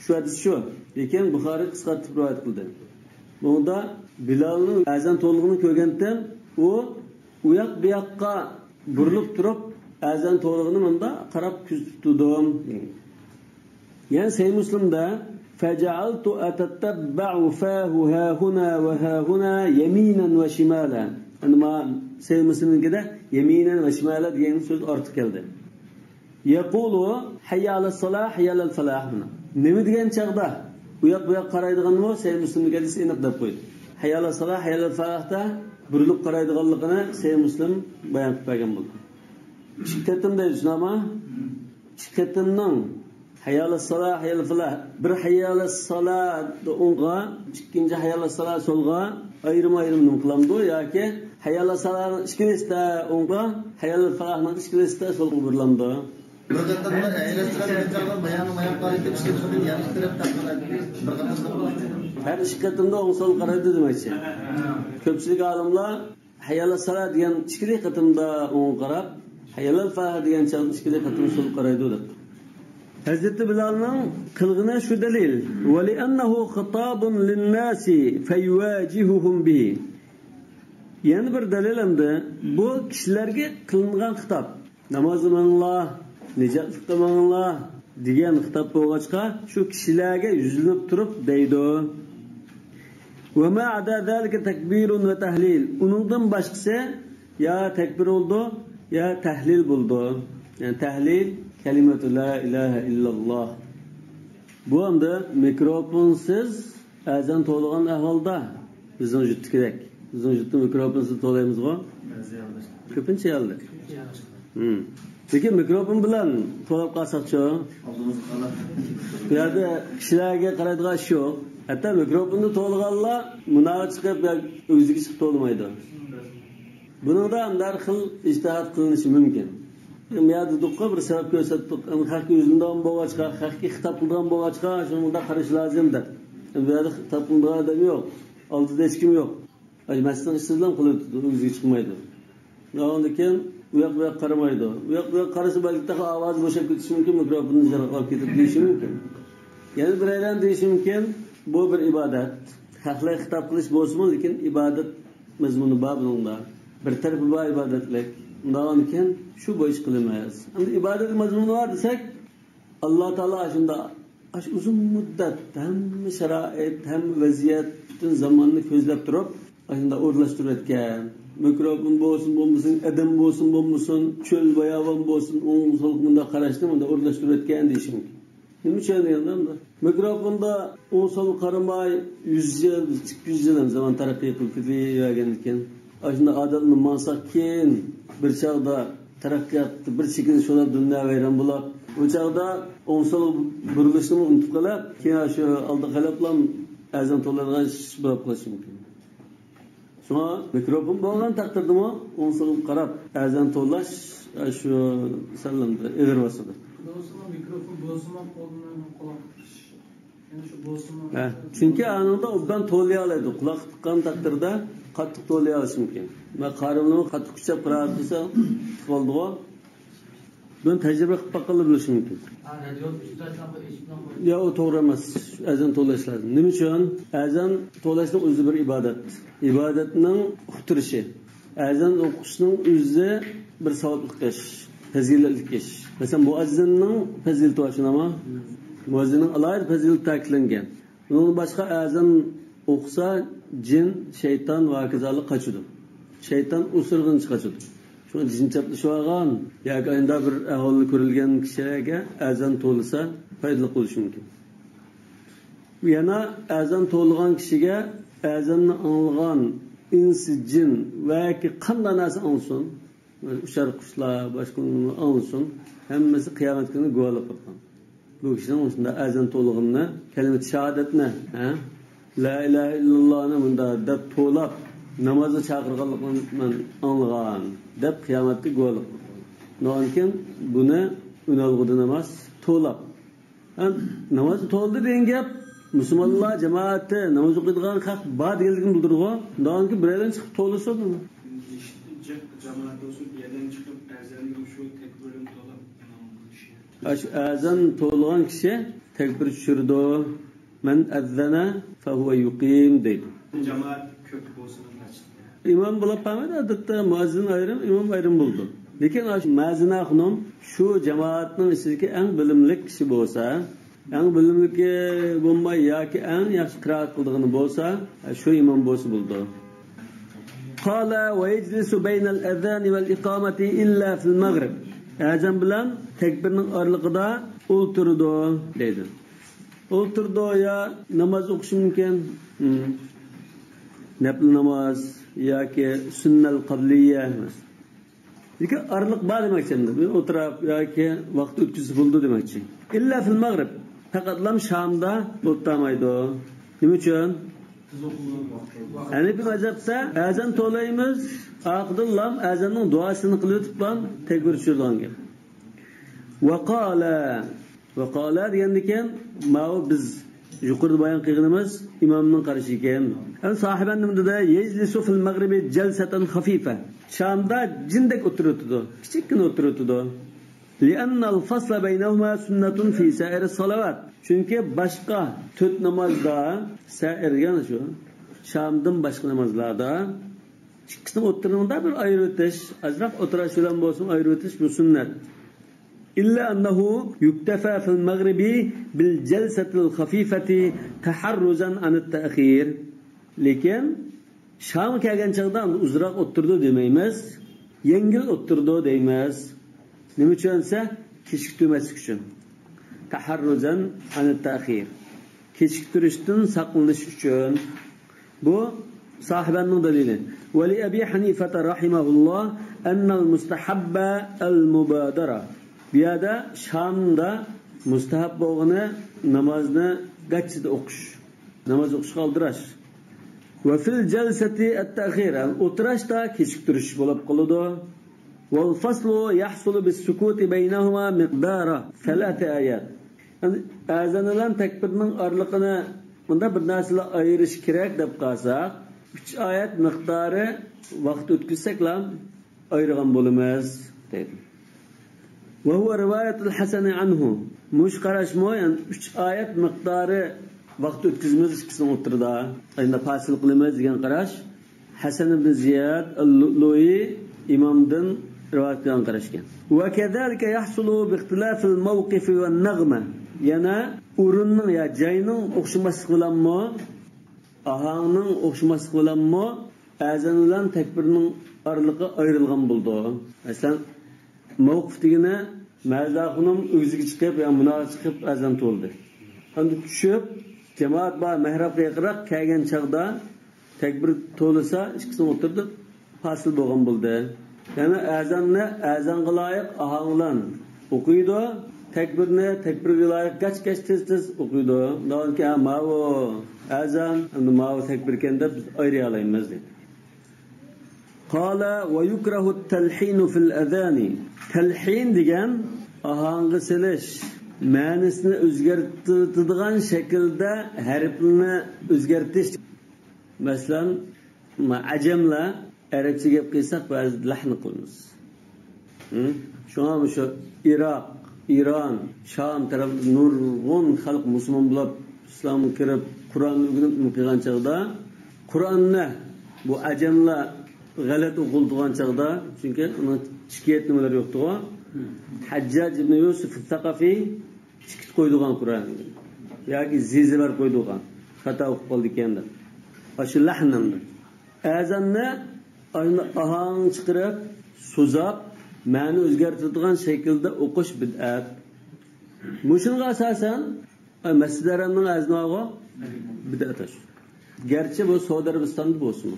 شۇ ھەدىس شۇ. لېكىن بۇخارىي قىسقارتىپ رىۋايەت قىلدى. بۇنىڭدا بىلالنىڭ ئەزان توۋلىغىنى كۆرگەنتىم، ئۇ ئۇ ياق بۇ ياققا بۇرۇلۇپ تۇرۇپ، ئەزان توۋلىغىنى مۇندا قاراپ كۆزىتىپ تۇردۇم. يەنە سەھىھ مۇسلىمدا، فجعلت أتتبع فاه هاهنا وهاهنا يمينا وشمالا. ئەمما سەھىھ مۇسلىمنىڭكىدە يمينا وشمالا دېگەن سۆز ئارتۇق كەلدى. يقول حي على الصلاة، حي على الفلاح. نېمە دېگەن چاغدا ئۇ ياق بۇ ياققا قارايدىغانمۇ؟ سەھىھ مۇسلىمنىڭ ھەدىسى ئېنىق دەپ قويدى. حي على الصلاة، حي على الفلاح دا بۇرۇلۇپ قارايدىغانلىقىنى سەھىھ مۇسلىم بايان قىلىپ بەرگەن بولدى. ئىككى قېتىم دەيدۇ، شۇنداقمۇ؟ ئىككى قېتىمنىڭ ھەييە ئەلەسسالا، ھەييە ئەلەلفالاھ، بىر ھەييە ئەلەسسالا ئوڭغا، ئىككىنچى ھەييە ئەلەسسالا سولغا ئايرىم-ئايرىم نېمە قىلامدۇ؟ ياكى ھەييە ئەلەسسالانىڭ ئىككىلىسى دە ئوڭغا، ھەييە ئەلەلفالاھنىڭ ئىككىلىسى دە سولغا بۇرۇلامدۇ؟ بىر قېتىمدا ھەييە ئەلەسسالا دېگەن چاغدا ماياقنى ماياق قارىتىپ، ئىككىنچى قېتىم يەنە ئىككى تەرەپ تەققىلەپ، بىر قېتىمدا بولىدۇ. ھەر ئىككى قېتىمدا ئوڭ سول قارايدۇ دېمەكچى. كۆپچىلىك ئالىملار ھەييە ئەلەسسالا دېگەن ئىككىلى قېتىمدا ئوڭغا قاراپ، ھەييە ئەلەلفالاھ دېگەن چاغدا ئىككىلى قېتىم سولغا قارايدۇ دەپ. ھەزرىتى بىلالنىڭ قىلغىنى شۇ دەلىل. ولأنه خطاب للناس فيواجههم به. يەنە بىر دەلىل ئەمدى، بۇ كىشىلەرگە قىلىنغان خىتاب. نامازغا مېڭىڭلار، نىجاتلىققا مېڭىڭلار دېگەن خىتاب بولغاچقا، شۇ كىشىلەرگە يۈزلىنىپ تۇرۇپ دەيدۇ. وما عدا ذلك تكبير وتهليل. ئۇنىڭدىن باشقىسى يا تەكبىر بولىدۇ، يا تەھلىل بولىدۇ. يەنى تەھلىل كەلىمەتۇ لا ئىلاھە ئىللاللاھ. بۇ ئەمدى مىكروفونسىز ئەزان توۋلىغان ئەھۋالدا بىزنىڭ يۇرتتىكىدەك. بىزنىڭ يۇرتتا مىكروفونسىز توۋلايمىزغۇ؟ كۆپىنچە ھالدا. ھىم. لېكىن مىكروفون بىلەن توۋلاپ قالساقچۇ؟ بۇ يەردە كىشىلەرگە قارايدىغان ئىش يوق. ھەتتا مىكروفوندا توۋلىغانلار مۇنارغا چىقىپ ياكى ئۆگزىگە چىقىپ توۋلىمايدۇ. بۇنىڭدا ھەمدە ھەر خىل ئىجتىھات قىلىنىشى مۇمكىن. ئەمما يا دېدۇققۇ، بىر سەۋەب كۆرسەتتۇق. ئەمما خەقكە يۈزلىنىدىغان بولغاچقا، خەقكە خىتاب قىلىدىغان بولغاچقا، شۇنىڭدا قارىشى لازىم دەپ. ئەمما بۇ يەردە خىتاب قىلىدىغان ئادەم يوق. ئالدىدا ھېچكىم يوق. ئاشۇ مەسچىتنىڭ ئىچىدىلا قىلىۋېتىدۇ، ئۆگزىگە چىقمايدۇ. ئاندىن كېيىن ئۇ ياق بۇ ياققا قارىمايدۇ. ئۇ ياق بۇ ياققا قارىسا، بەلكى تېخى ئاۋازى بوشاپ كېتىشى مۇمكىن، مىكروفوننى يىراقلاپ كېتىپ دېيىشى مۇمكىن. يەنە بىرەيلەن دېيىشى مۇمكىن، بۇ بىر ئىبادەت. خەقلەرگە خىتاب قىلىش بولسىمۇ، لېكىن ئىبادەت مەزمۇنى بار بۇنىڭدا. بىر تەرىپى بار ئىبادەتلىك. ئۇنداقكەن شۇ بويىچە قىلىمىز. ئەمدى ئىبادەت مەزمۇنى بار دېسەك، ئاللا تائالا ئاشۇنداق، ئاشۇ ئۇزۇن مۇددەت ھەممە شارائىت، ھەممە ۋەزىيەت، پۈتۈن زاماننى كۆزلەپ تۇرۇپ، ئاشۇنداق ئورۇنلاشتۇرۇۋەتكەن. مىكروفون بولسۇن بولمىسۇن، ئادەم بولسۇن بولمىسۇن، چۆل باياۋان بولسۇن، ئوڭ سولغا مۇنداق قاراشنى مۇنداق ئورۇنلاشتۇرۇۋەتكەن دېيىشى مۇمكىن. نېمە ئۈچۈن دېگەندە، مىكروفوندا ئوڭ سولغا قارىماي، يۈز يىل، ئىككى يۈز يىل ھەم زامان تەرەققىي قىلىپ كېتىۋەرگەندىكىن، ئاشۇنداق ئادەتلىنىپ ماڭساق، كېيىن بىر چاغدا تەرەققىيات، بىر چېكىنىش بولۇپ، دۇنيا ۋەيران بولۇپ، ئۇ چاغدا ئوڭ سول بۇرۇلۇشنىمۇ ئۇنتۇپ قېلىپ، كېيىن شۇ ئالدىغا قېلىپلا ئەزان توۋلايدىغان ئىش بولۇپ قېلىشى مۇمكىن. شۇڭا مىكروفون بولغان تەقدىردىمۇ ئوڭ سولغا قاراپ ئەزان توۋلاش، ئە، شۇ سەللىمدە ئېغىر باسىدۇ. بولسىمۇ مىكروفون بولسىمۇ قولىنى قۇلاق تۇتۇش. يەنە شۇ بولسىمۇ. ھە، چۈنكى ئانىڭدا ئوبدان توۋلىيالايدۇ. قۇلاق تۇتقان تەقدىردە قاتتىق توۋلىيالىشى مۇمكىن. ۋە قارىمنىمۇ قاتتىق كۈچەپ قىرائەت قىلسا، قىلىدىغۇ. بۇنى تەجرىبە قىلىپ باققانلا بىلىشى مۇمكىن. ھە، رادىيو ئۈستىدە شۇنداق بىر ئېچىپ قويۇپ. يا، ئۇ توغرا ئەمەس. ئەزان توۋلاش لازىم. نېمە ئۈچۈن؟ ئەزان توۋلاشنىڭ ئۆزى بىر ئىبادەت. ئىبادەتنىڭ ئۇقتۇرۇشى. ئەزان ئوقۇشنىڭ ئۆزى بىر ساۋابلىق ئىش، پەزىلەتلىك ئىش. مەسىلەن، مۇئەززىننىڭ پەزىلىتى بار، شۇنداقمۇ؟ مۇئەززىننىڭ ئالاھىدە پەزىلىتى تەكىتلەنگەن. ئۇنىڭدىن باشقا ئەزان ئوقۇسا جىن، شەيتان ۋە ھاكازالار قاچىدۇ. شەيتان ئۇ سىرغىنچ قاچىدۇ. شۇڭا جىن چاپلىشىۋالغان ياكى ئاينىدا بىر ئەھۋالى كۆرۈلگەن كىشىگە ئەزان توۋلىسا پايدىلىق بولۇشى مۇمكىن. يەنە ئەزان توۋلىغان كىشىگە ئەزاننى ئاڭلىغان ئىنسى، جىن ۋە ياكى قانداق نەرسە ئاڭلىسۇن، ئۇچار قۇشلار، باشقا ئاڭلىسۇن، ھەممىسى قىيامەت كۈنى گۇۋاھلىق قىلغان. بۇ كىشىنىڭ مۇشۇنداق ئەزان توۋلىغىنىنى، كەلىمە شاھادەتنى، ھە؟ لا ئىلاھە ئىللاللاھنى مۇنداق دەپ توۋلاپ، نامازغا چاقىرغانلىقىنى مەن ئاڭلىغان، دەپ قىيامەتتە گۇۋاھلىق قىلىدۇ. ئۇنىڭدىن كېيىن بۇنى ئۈنئالغۇدا ناماز توۋلاپ. ھە، ناماز توۋلىدى دېگەن گەپ، مۇسۇلمانلار جامائەتتە ناماز ئوقۇيدىغان خەق بار دېگەنلىكىنى بىلدۈرىدىغۇ. ئۇنىڭدىن كېيىن بىرەيلەن چىقىپ توۋلىسۇن. جامائەت بولسۇن، بىر يەردىن چىقىپ ئەزاننى شۇ تەكبىرنى توۋلاپ ئىمام بولۇشى. ئاشۇ ئەزان توۋلىغان كىشى تەكبىر چۈشۈرىدۇ. مەن ئەززەنە فەھۇۋە يۇقىم دەيدۇ. جامائەت كۆپ بولسىمۇ مەسچىتتە. ئىمام بولۇپ قالمايدۇ، ئادەتتە مۇئەززىن ئايرىم، ئىمام ئايرىم بولىدۇ. لېكىن ئاشۇ مەزىنە خانىم شۇ جامائەتنىڭ ئىچىدىكى ئەڭ بىلىملىك كىشى بولسا، ئەڭ بىلىملىكى بولماي ياكى ئەڭ ياخشى قىرائەت قىلىدىغىنى بولسا، شۇ ئىمام بولسا بولىدۇ. قال ويجلس بين الأذان والإقامة إلا في المغرب. ئەزان بىلەن تەكبىرنىڭ ئارىلىقىدا ئولتۇرىدۇ دەيدۇ. ئولتۇرىدۇ يا ناماز ئوقۇشى مۇمكىن. ھىم. نەپلى ناماز ياكى سۈننەل قابلىيە ئەمەس. لېكىن ئارىلىق بار دېمەكچى ئەمدى. بىر ئولتۇراپ ياكى ۋاقىت ئۆتكۈزسە بولىدۇ دېمەكچى. إلا في المغرب. پەقەتلام شامدا ئولتۇرالمايدۇ. نېمە ئۈچۈن؟ ھەنەفىي مەزھەپتە ئەزان توۋلايمىز، ئارقىدىنلام ئەزاننىڭ دۇئاسىنى قىلىۋېتىپلام تەكبىر چۈشۈرىدىغان گەپ. ۋەقالە. ۋەقالە دېگەندىكىن، ماۋۇ بىز يۇقىرىدا بايان قىلغىنىمىز ئىمامنىڭ قارىشى ئىكەن. ئەمدى ساھىبەن نېمە دېدى؟ يەجلىسۇ فىل مەغرىبى جەلسەتەن خەفىفە. شامدا جىندەك ئولتۇرۇۋېتىدۇ، كىچىككىنە ئولتۇرۇۋېتىدۇ. لىئەننەل فەسلە بەينەھۇما سۈننەتۇن فى سائىرىس سالاۋات. چۈنكى باشقا تۆت نامازدا، سائىر دېگەن شۇ، شامدىن باشقا نامازلاردا ئىككىسىنىڭ ئوتتۇرىنىڭدا بىر ئايرىۋېتىش، ئازراق ئولتۇراش بىلەن بولسۇن ئايرىۋېتىش، بۇ سۈننەت. إلا أنه يكتفى في المغرب بالجلسة الخفيفة تحرزا عن التأخير. لېكىن شامغا كەلگەن چاغدا ئۇزراق ئولتۇرىدۇ دېمەيمىز، يەڭگىل ئولتۇرىدۇ دەيمىز. نېمە ئۈچۈن دېسە، كېچىكتۈرمەسلىك ئۈچۈن. تحرزا عن التأخير. كېچىكتۈرۈشتىن ساقلىنىش ئۈچۈن. بۇ ساھىبەننىڭ دەلىلى. ولأبي حنيفة رحمه الله أن المستحب المبادرة. بۇ يەردە شامدا مۇستەھەب بولغىنى نامازنى گاچچىدا ئوقۇش. ناماز ئوقۇشقا ئالدىراش. وفي الجلسة التأخير. ئولتۇراشتا كېچىكتۈرۈش بولۇپ قالىدۇ. والفصل يحصل بالسكوت بينهما مقدار ثلاث آيات. يەنى ئەزان بىلەن تەكبىرنىڭ ئارىلىقىنى مۇنداق بىر نەرسىلەر ئايرىش كېرەك دەپ قالساق، ئۈچ ئايەت مىقدارى ۋاقىت ئۆتكۈزسەكلا ئايرىغان بولىمىز دەيدۇ. وهو رواية الحسن عنه. مۇشۇ قاراشمۇ، يەنى ئۈچ ئايەت مىقدارى ۋاقىت ئۆتكۈزىمىز ئىككىسىنىڭ ئوتتۇرىدا. ئەمدى پاسىل قىلىمىز دېگەن قاراش. ھەسەن ئىبن زىياد ئەل-لۇئلۇئى ئىمامدىن رىۋايەت قىلغان قاراش ئىكەن. وكذلك يحصل باختلاف الموقف والنغمة. يەنە ئورۇننىڭ يا جاينىڭ ئوخشىماسلىقى بىلەنمۇ، ئاھاڭنىڭ ئوخشىماسلىقى بىلەنمۇ ئەزان بىلەن تەكبىرنىڭ ئارىلىقى ئايرىلغان بولىدۇ. مەسىلەن، مەۋقۇف دېگىنى مەزىدە خانىم ئۆگزىگە چىقىپ يا مۇنارغا چىقىپ ئەزان توۋلىدى. ئەمدى چۈشۈپ، جامائەت بار مەھرابقا يېقىنراق كەلگەن چاغدا تەكبىر توۋلىسا، ئىككىسىنىڭ ئوتتۇرىدا پاسىل بولغان بولدى. يەنى ئەزاننى ئەزانغا لايىق ئاھاڭ بىلەن ئوقۇيدۇ، تەكبىرنى تەكبىرگە لايىق گاچ-گاچ تېز-تېز ئوقۇيدۇ. ئۇنىڭدىن كېيىن، ھە، ماۋۇ ئەزان، ئەمدى ماۋۇ تەكبىركەن دەپ بىز ئايرىيالايمىز دېدى. قال ويكره التلحين في الأذان. تەلھىن دېگەن ئاھاڭغا سېلىش، مەنىسىنى ئۆزگەرتىدىغان شەكىلدە ھەرپلەرنى ئۆزگەرتىش. مەسىلەن، ئەجەملەر ئەرەبچە گەپ قىلساق، بەزىدە لەھن قىلىمىز. ھە؟ شۇڭا مۇشۇ ئىراق، ئىران، شام تەرەپتە نۇرغۇن خەلق مۇسۇلمان بولۇپ، ئىسلامغا كىرىپ، قۇرئاننى ئۆگىنىپ نېمە قىلغان چاغدا، قۇرئاننى بۇ ئەجەملەر غەلەت ئوقۇلىدىغان چاغدا، چۈنكى ئۇنىڭ شىكايەت نېمىلىرى يوقتىغۇ. ھەججاج ئىبن يۈسۈف سەقەفى چىقىپ قويىدىغان قۇرئاننى. ياكى زىزە بەرىپ قويىدىغان. خاتا ئوقۇپ قالدىكەن دەپ. ئاشۇ لەھن ئەمدى. ئەزاننى ئاھاڭ چىقىرىپ، سوزاپ، مەنە ئۆزگەرتىدىغان شەكىلدە ئوقۇش بىدئەت. مۇشۇنىڭغا ئاساسەن، ئە، مەسجىدى ھەرامنىڭ ئەزىنى بارغۇ، بىدئەت ئاشۇ. گەرچە بۇ سەئۇدى ئەرەبىستاندا بولسىمۇ.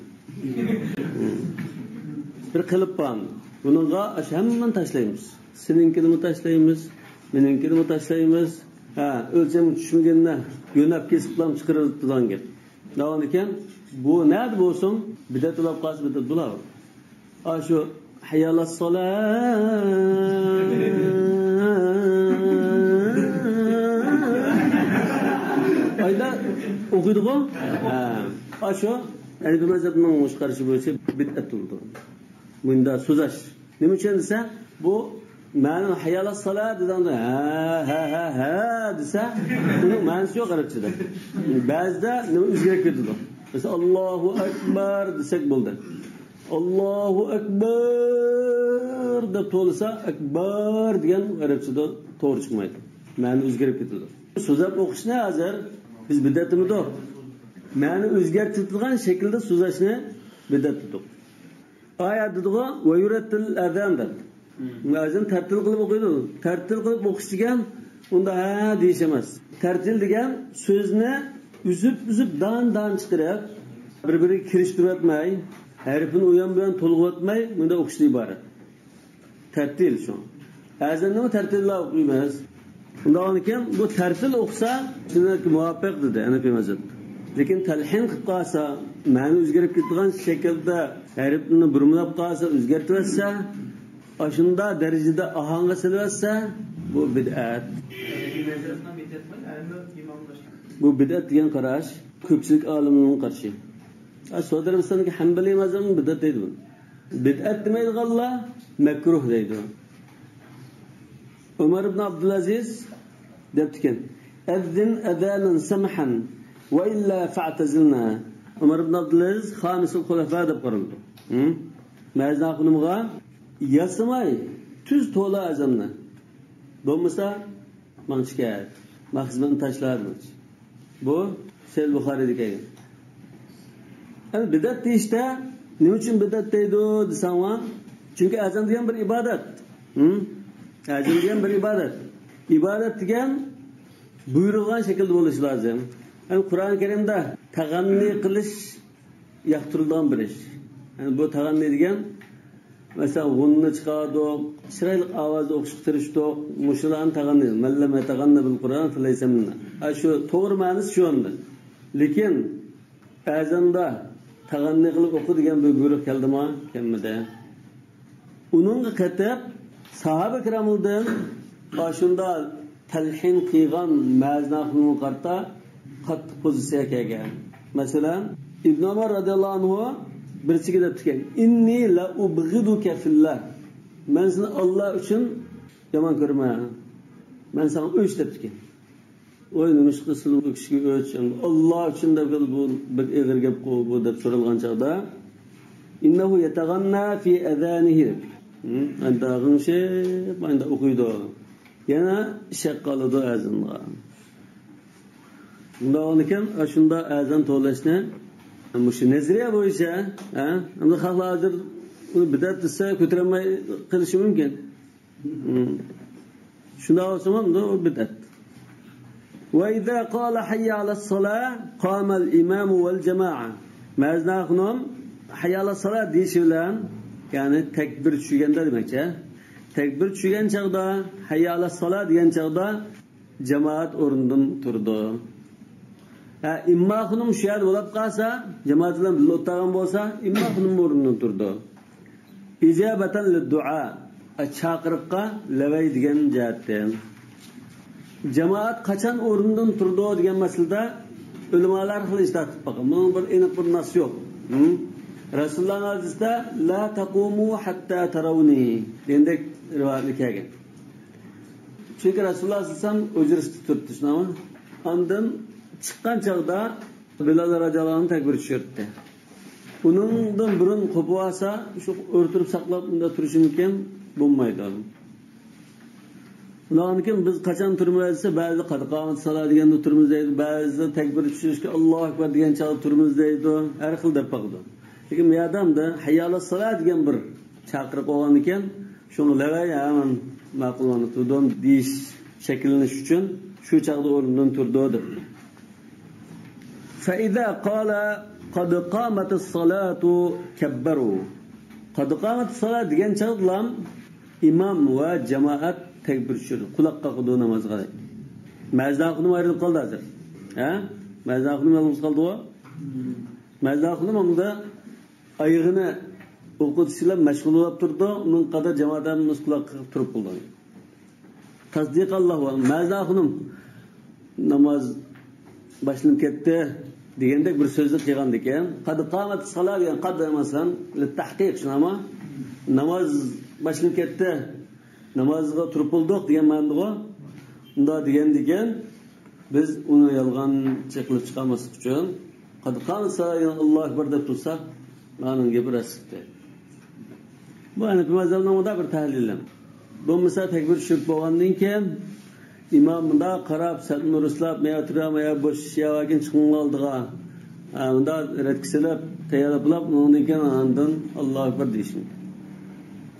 بىر قېلىپ بار. بۇنىڭغا ئاشۇ ھەممىنى تاشلايمىز. سېنىڭكىنىمۇ تاشلايمىز، مېنىڭكىنىمۇ تاشلايمىز. ھە، ئۆلچەمگە چۈشمىگىنىنى يۆنەپ كېسىپلام چىقىرىدىغان گەپ. داۋاملىكەن، بۇ نەدە بولسۇن، بىدئەت بولۇپ قالسا، بىدئەت بولار. ئاشۇ «ھەييە ئەلەسسالا» ئايدا ئوقۇيدىغۇ. ھە. ئاشۇ ھەنەفىي مەزھەپنىڭ مۇشۇ قارىشى بويىچە بىدئەت بولىدۇ. مۇنداق سوزاش. نېمە ئۈچۈن دېسە، بۇ مەنىڭ «ھەييە ئەلەسسالا» دېگەندە «ھە، ھە، ھە، ھە» دېسە، ئۇنىڭ مەنىسى يوق ئەرەبچىدە. بەزىدە نېمە ئۆزگىرىپ كېتىدۇ. مەسىلەن، «ئاللاھۇ ئەكبەر» دېسەك بولدى. «ئاللاھۇ ئەكبەر» دەپ توۋلىسا، «ئەكبەر» دېگەن ئەرەبچىدە توغرا چىقمايدۇ. مەنە ئۆزگىرىپ كېتىدۇ. سوزاپ ئوقۇشنى ھازىر بىز بىدئەت دېمىدۇق. مەنە ئۆزگەرتىۋېتىلغان شەكىلدە سوزاشنى بىدئەت دېدۇق. ئايەت دېدىغۇ، «ۋە يۇرەتتىل ئەزان» دەپ. ئەزان تەرتىل قىلىپ ئوقۇيدۇ. تەرتىل قىلىپ ئوقۇش دېگەن ئۇندا «ھە» دېيىش ئەمەس. تەرتىل دېگەن سۆزنى ئۈزۈپ-ئۈزۈپ، دان-دان چىقىرىپ، بىر-بىرىگە كىرىشتۈرۈۋەتمەي، ھەرپىنى ئۇيان-بۇيان تولغىۋەتمەي، مۇنداق ئوقۇشتىن ئىبارەت. تەرتىل شۇ. ئەزاننىمۇ تەرتىللا ئوقۇيمىز. ئۇنداق ئىكەن، بۇ تەرتىل ئوقۇسا، سۈننەتكە مۇۋاپىق دېدى ھەنەفىي مەزھەپ. لېكىن تەلھىن قىلىپ قالسا، مەنە ئۆزگىرىپ كېتىدىغان شەكىلدە ھەرپنى بۇرمىلاپ قالسا، ئۆزگەرتىۋەتسە، ئاشۇنداق دەرىجىدە ئاھاڭغا سېلىۋەتسە، بۇ بىدئەت. بۇ بىدئەت دېگەن قاراش كۆپچىلىك ئالىملارنىڭ قارىشى. ھە، سعۇدى ئەرەبىستاندىكى ھەنبەلىي مەزھەپمۇ بىدئەت دەيدۇ بۇنى. بىدئەت دېمەيدىغانلار مەكرۇھ دەيدۇ. ئۆمەر ئىبن ئابدۇلئەزىز دەپتىكەن، «ئەززىن ئەزانەن سەمھەن ۋە ئىللا فەئتەزىلنا.» ئۆمەر ئىبن ئابدۇلئەزىز خامىسۇل خۇلەفا دەپ قارىلىدۇ. ھە؟ مەزىنە خانىمغا ياسىماي تۈز تولا ئەزاننى. بولمىسا ماڭچى كەت. ماڭ خىزمەتنى تاشلا دېمەكچى. بۇ سەھىھ بۇخارىيدا كەلگەن. ئەمدى بىدئەت دېيىشتە نېمە ئۈچۈن بىدئەت دەيدۇ دېسەڭلار، چۈنكى ئەزان دېگەن بىر ئىبادەت. ھە؟ ئەزان دېگەن بىر ئىبادەت. ئىبادەت دېگەن بۇيرۇلغان شەكىلدە بولۇشى لازىم. يەنى قۇرئان كەرىمدە تەغەننى قىلىش ياقتۇرۇلىدىغان بىر ئىش. يەنى بۇ تەغەننى دېگەن، مەسىلەن، غۇننى چىقاردۇق، چىرايلىق ئاۋازدا ئوقۇشقا تىرىشتۇق. مۇشۇلارنى تەغەننى، «مەن لەم يەتەغەننە بىل قۇرئان فەلەيسە مىننا.» ھە، شۇ توغرا مەنىسى شۇ ئەمدى. لېكىن ئەزاندا تەغەننى قىلىپ ئوقۇ دېگەن بىر بۇيرۇق كەلدىما؟ كەلمىدى. ئۇنىڭغا قېتىپ ساھابە كىراملاردىن ئاشۇنداق تەلھىن قىلغان مەزىنە خانىمغا قارىتا قاتتىق پوزىتسىيە كەلگەن. مەسىلەن، ئىبن ئۆمەر رەزىياللاھۇ ئەنھۇ بىرسىگە دەپتىكەن، «ئىننى لە ئۇبغىدۇكە فىللا.» مەن سېنى ئاللا ئۈچۈن يامان كۆرىمەن. مەن ساڭا ئۆچ دەپتىكەن. ۋاي، نېمىشقا سىلى بۇ كىشىگە ئۆچ؟ ئاللا ئۈچۈن دەپ بۇ بەك ئېغىر گەپقۇ بۇ دەپ سورالغان چاغدا، «ئىننەھۇ يەتەغەننا فى ئەزانىھى» دەپتىكەن. ھە؟ ئەندى غىڭشىپ، ئەندى ئوقۇيدۇ. يەنە شەق قالىدۇ ئەزانغا. بۇنداق بولغانىكەن، ئاشۇنداق ئەزان توۋلاشنى، مۇشۇ نەزەرىيە بويىچە، ھە، ئەمدى خەقلەر ھازىر ئۇنى بىدئەت دېسە، كۆتۈرەلمەي قېلىشى مۇمكىن. ھىم. شۇنداق بولسىمۇ، ئۇ بىدئەت. «ۋە ئىزا قالە ھەييە ئەلەسسالا، قامەل ئىمامۇ ۋەل جەمائە.» مەزىنە خانىم «ھەييە ئەلەسسالا» دېيىشى بىلەن، يەنى تەكبىر چۈشۈرگەندە دېمەكچى. تەكبىر چۈشۈرگەن چاغدا، «ھەييە ئەلەسسالا» دېگەن چاغدا، جامائەت ئورنىدىن تۇرىدۇ. ھە، ئىمام خانىم شۇ يەردە بولۇپ قالسا، جامائەت بىلەن بىللە ئولتۇرغان بولسا، ئىمام خانىم ئورنىدىن تۇرىدۇ. ئىجابەتەن لىددۇئا، چاقىرىققا لەۋەي دېگەن جەھەتتىن. جامائەت قاچان ئورنىدىن تۇرىدۇ دېگەن مەسىلىدە ئۆلىمالار خېلى ئىجتىھات قىلىپ باققان. بۇنىڭ بىر ئېنىق بىر نەسسى يوق. ھىم؟ رەسۇلۇللانىڭ ھەدىسىدە، «لا تەقۇمۇ ھەتتا تەرەۋنى» دېگەندەك رىۋايەتلەر كەلگەن. چۈنكى رەسۇلۇللا سەللەللاھۇ ئەلەيھى ۋەسەللەم ھۇجرىسىدا تۇرۇپتۇ، شۇنداقمۇ؟ ئاندىن چىققان چاغدا بىلال رەزىياللاھۇ ئەنھۇ تەكبىر چۈشۈرۈپتۇ. ئۇنىڭدىن بۇرۇن قوپۇۋالسا، شۇ ئولتۇرۇپ ساقلاپ مۇنداق تۇرۇشىمىكىن؟ بولمايدۇ. ئۇنىڭدىن كېيىن بىز قاچان تۇرىمىز دېسە، بەزىدە قەد قامەتىس سالا دېگەندە تۇرىمىز دەيدۇ، بەزىدە تەكبىر چۈشۈرۈشكە ئاللاھۇ ئەكبەر دېگەن چاغدا تۇرىمىز دەيدۇ، ھەر خىل دەپ باقىدۇ. لېكىن بۇ يەردە ھەييە ئەلەسسالا دېگەن بىر چاقىرىق بولغاندىكىن، شۇڭا لەۋەي ھەمەن ماقۇللانىپ تۇردۇم دېيىش شەكىللىنىش ئۈچۈن شۇ چاغدا ئورنىدىن تۇرىدۇ دەپتۇ. فَإِذَا قَالَ قَدْ قَامَتِ الصَّلَاةُ كَبَّرُوا. قەد قامەتىس سالا دېگەن چاغدىلا ئىمام ۋە جامائەت تەكبىر چۈشۈرىدۇ. قۇلاق قاقىدۇ نامازغا دەيدۇ. مەزىنە خانىم ئايرىلىپ قالدى ھازىر. ھە؟ مەزىنە خانىم يالغۇز قالدىغۇ. مەزىنە خانىم ئۇندا ئايىغىنى ئوقۇتۇش بىلەن مەشغۇل بولۇپ تۇرىدۇ، ئۇنىڭ قەدەر جامائەت ھەممىسى قۇلاق قېقىپ تۇرۇپ بولىدۇ. تەسدىقەن لەھۇ، مەزىنە خانىم ناماز باشلىنىپ كەتتى دېگەندەك بىر سۆزنى قىلغاندىكىن، قەد قامەتىس سالا دېگەن قەد، مەسىلەن، لىتتەھقىق، شۇنداقمۇ؟ ناماز باشلىنىپ كەتتى، نامازغا تۇرۇپ بولدۇق دېگەن مەنىدىغۇ. ئۇنداق دېگەندىكىن، بىز ئۇنى يالغانچى قىلىپ چىقارماسلىق ئۈچۈن، قەد قامەتىس سالا، يەنى ئاللاھۇ ئەكبەر دەپ تۇرسا، ئانىڭ گېپى راست چىقتى. بۇ ھەنەفىي مەزھەپنىڭ مۇنداق بىر تەھلىلى. بولمىسا تەكبىر چۈشۈرۈپ بولغاندىن كېيىن، ئىمام مۇنداق قاراپ، سەپنى رۇسلاپ، مەيا تۇرا، مەيا بوش يەرگە چىقىڭلار ئالدىغا. ھە، مۇنداق رەتكە سېلىپ، تەييارلاپ، ئۇنىڭدىن كېيىن ئاندىن ئاللاھۇ ئەكبەر دېيىش مۇمكىن.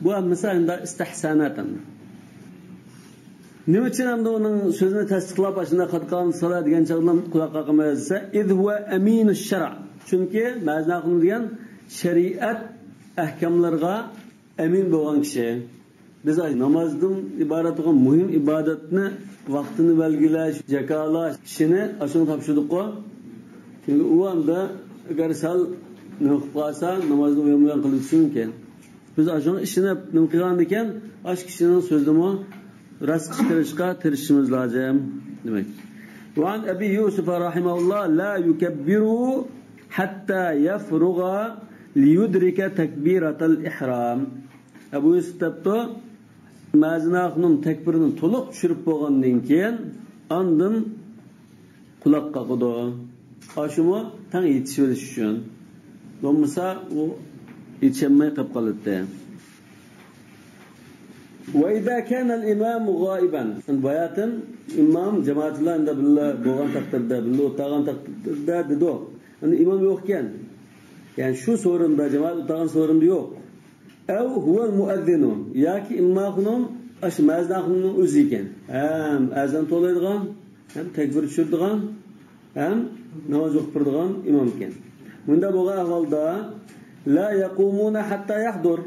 بۇ ھەممىسى ئەمدى ئىستىھسانات ئەمدى. نېمە ئۈچۈن ئەمدى ئۇنىڭ سۆزىنى تەستىقلاپ، ئاشۇنداق قەد قامەتىس سالا دېگەن چاغدا قۇلاق قاقىمايسىز دېسە، ئىز ھۇۋە ئەمىنۇش شەرئ. چۈنكى مەزىنە خانىم دېگەن شەرىئەت ئەھكاملىرىغا ئەمىن بولغان كىشى. بىز نامازدىن ئىبارەت بولغان مۇھىم ئىبادەتنى ۋاقتىنى بەلگىلەش، جاكارلاش ئىشىنى ئاشۇنى تاپشۇردۇققۇ. چۈنكى ئۇ ئەمدى ئەگەر سەل نېمە قىلىپ قالسا، نامازنى ئويان-بۇيان قىلىۋېتىشى مۇمكىن. بىز ئاشۇنىڭغا ئىشىنىپ نېمە قىلغاندىكىن، ئاشۇ كىشىنىڭ سۆزىنىمۇ راست چىقىرىشقا تىرىشىشىمىز لازىم دېمەك. وعن أبي يوسف رحمه الله لا يكبر حتى يفرغ ليدرك تكبيرة الإحرام. ئەبۇ يۈسۈپ دەپتۇ، مەزىنە خانىم تەكبىرنى تولۇق چۈشۈرۈپ بولغاندىن كېيىن ئاندىن قۇلاق قاقىدۇ. ئاشۇمۇ تەڭ يېتىشىۋېلىش ئۈچۈن. بولمىسا ئۇ يېتىشەلمەي قېلىپ قالاتتى. وإذا كان الإمام غائبا. باياتىن ئىمام جامائەت بىلەن بىللە بولغان تەقدىردە، بىللە ئولتۇرغان تەقدىردە دېدۇق. ئەمدى ئىمام يوق ئىكەن. يەنى شۇ سورۇندا، جامائەت ئولتۇرغان سورۇندا يوق. ئەۋ ھۇۋەل مۇئەززىنۇ، ياكى ئىمام خانىم ئاشۇ مەزىن خانىمنىڭ ئۆزى ئىكەن. ھەم ئەزان توۋلايدىغان، ھەم تەكبىر چۈشۈرىدىغان، ھەم ناماز ئوقۇپ بېرىدىغان ئىمام ئىكەن. مۇنداق بولغان ئەھۋالدا، لا يەقۇمۇنە ھەتتا يەھدۇر.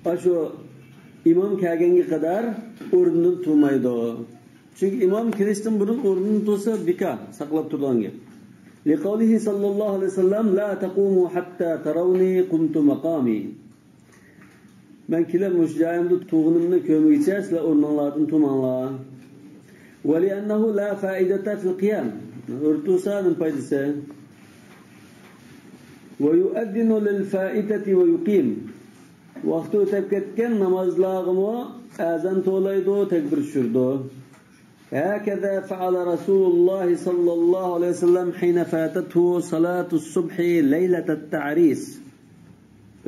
ئاشۇ ئىمام كەلگەنگە قەدەر ئورنىدىن تۇرمايدۇ. چۈنكى ئىمام كېلىشتىن بۇرۇن ئورنىدىن تۇرسا بىكار، ساقلاپ تۇرىدىغان گەپ. لقوله صلى الله عليه وسلم لا تقوموا حتى تروني قمت مقامي. مەن كېلىپ مۇشۇ جايىمدا تۇرغىنىمنى كۆرمىگۈچە سىلەر ئورنۇڭلاردىن تۇرماڭلار. ولأنه لا فائدة في القيام. ئۆرە تۇرسا نېمە پايدىسى؟ ويؤذن للفائتة ويقيم. ۋاقتى ئۆتۈپ كەتكەن نامازلارغىمۇ ئەزان توۋلايدۇ، تەكبىر چۈشۈرىدۇ. هكذا فعل رسول الله صلى الله عليه وسلم حين فاتته صلاة الصبح ليلة التعريس.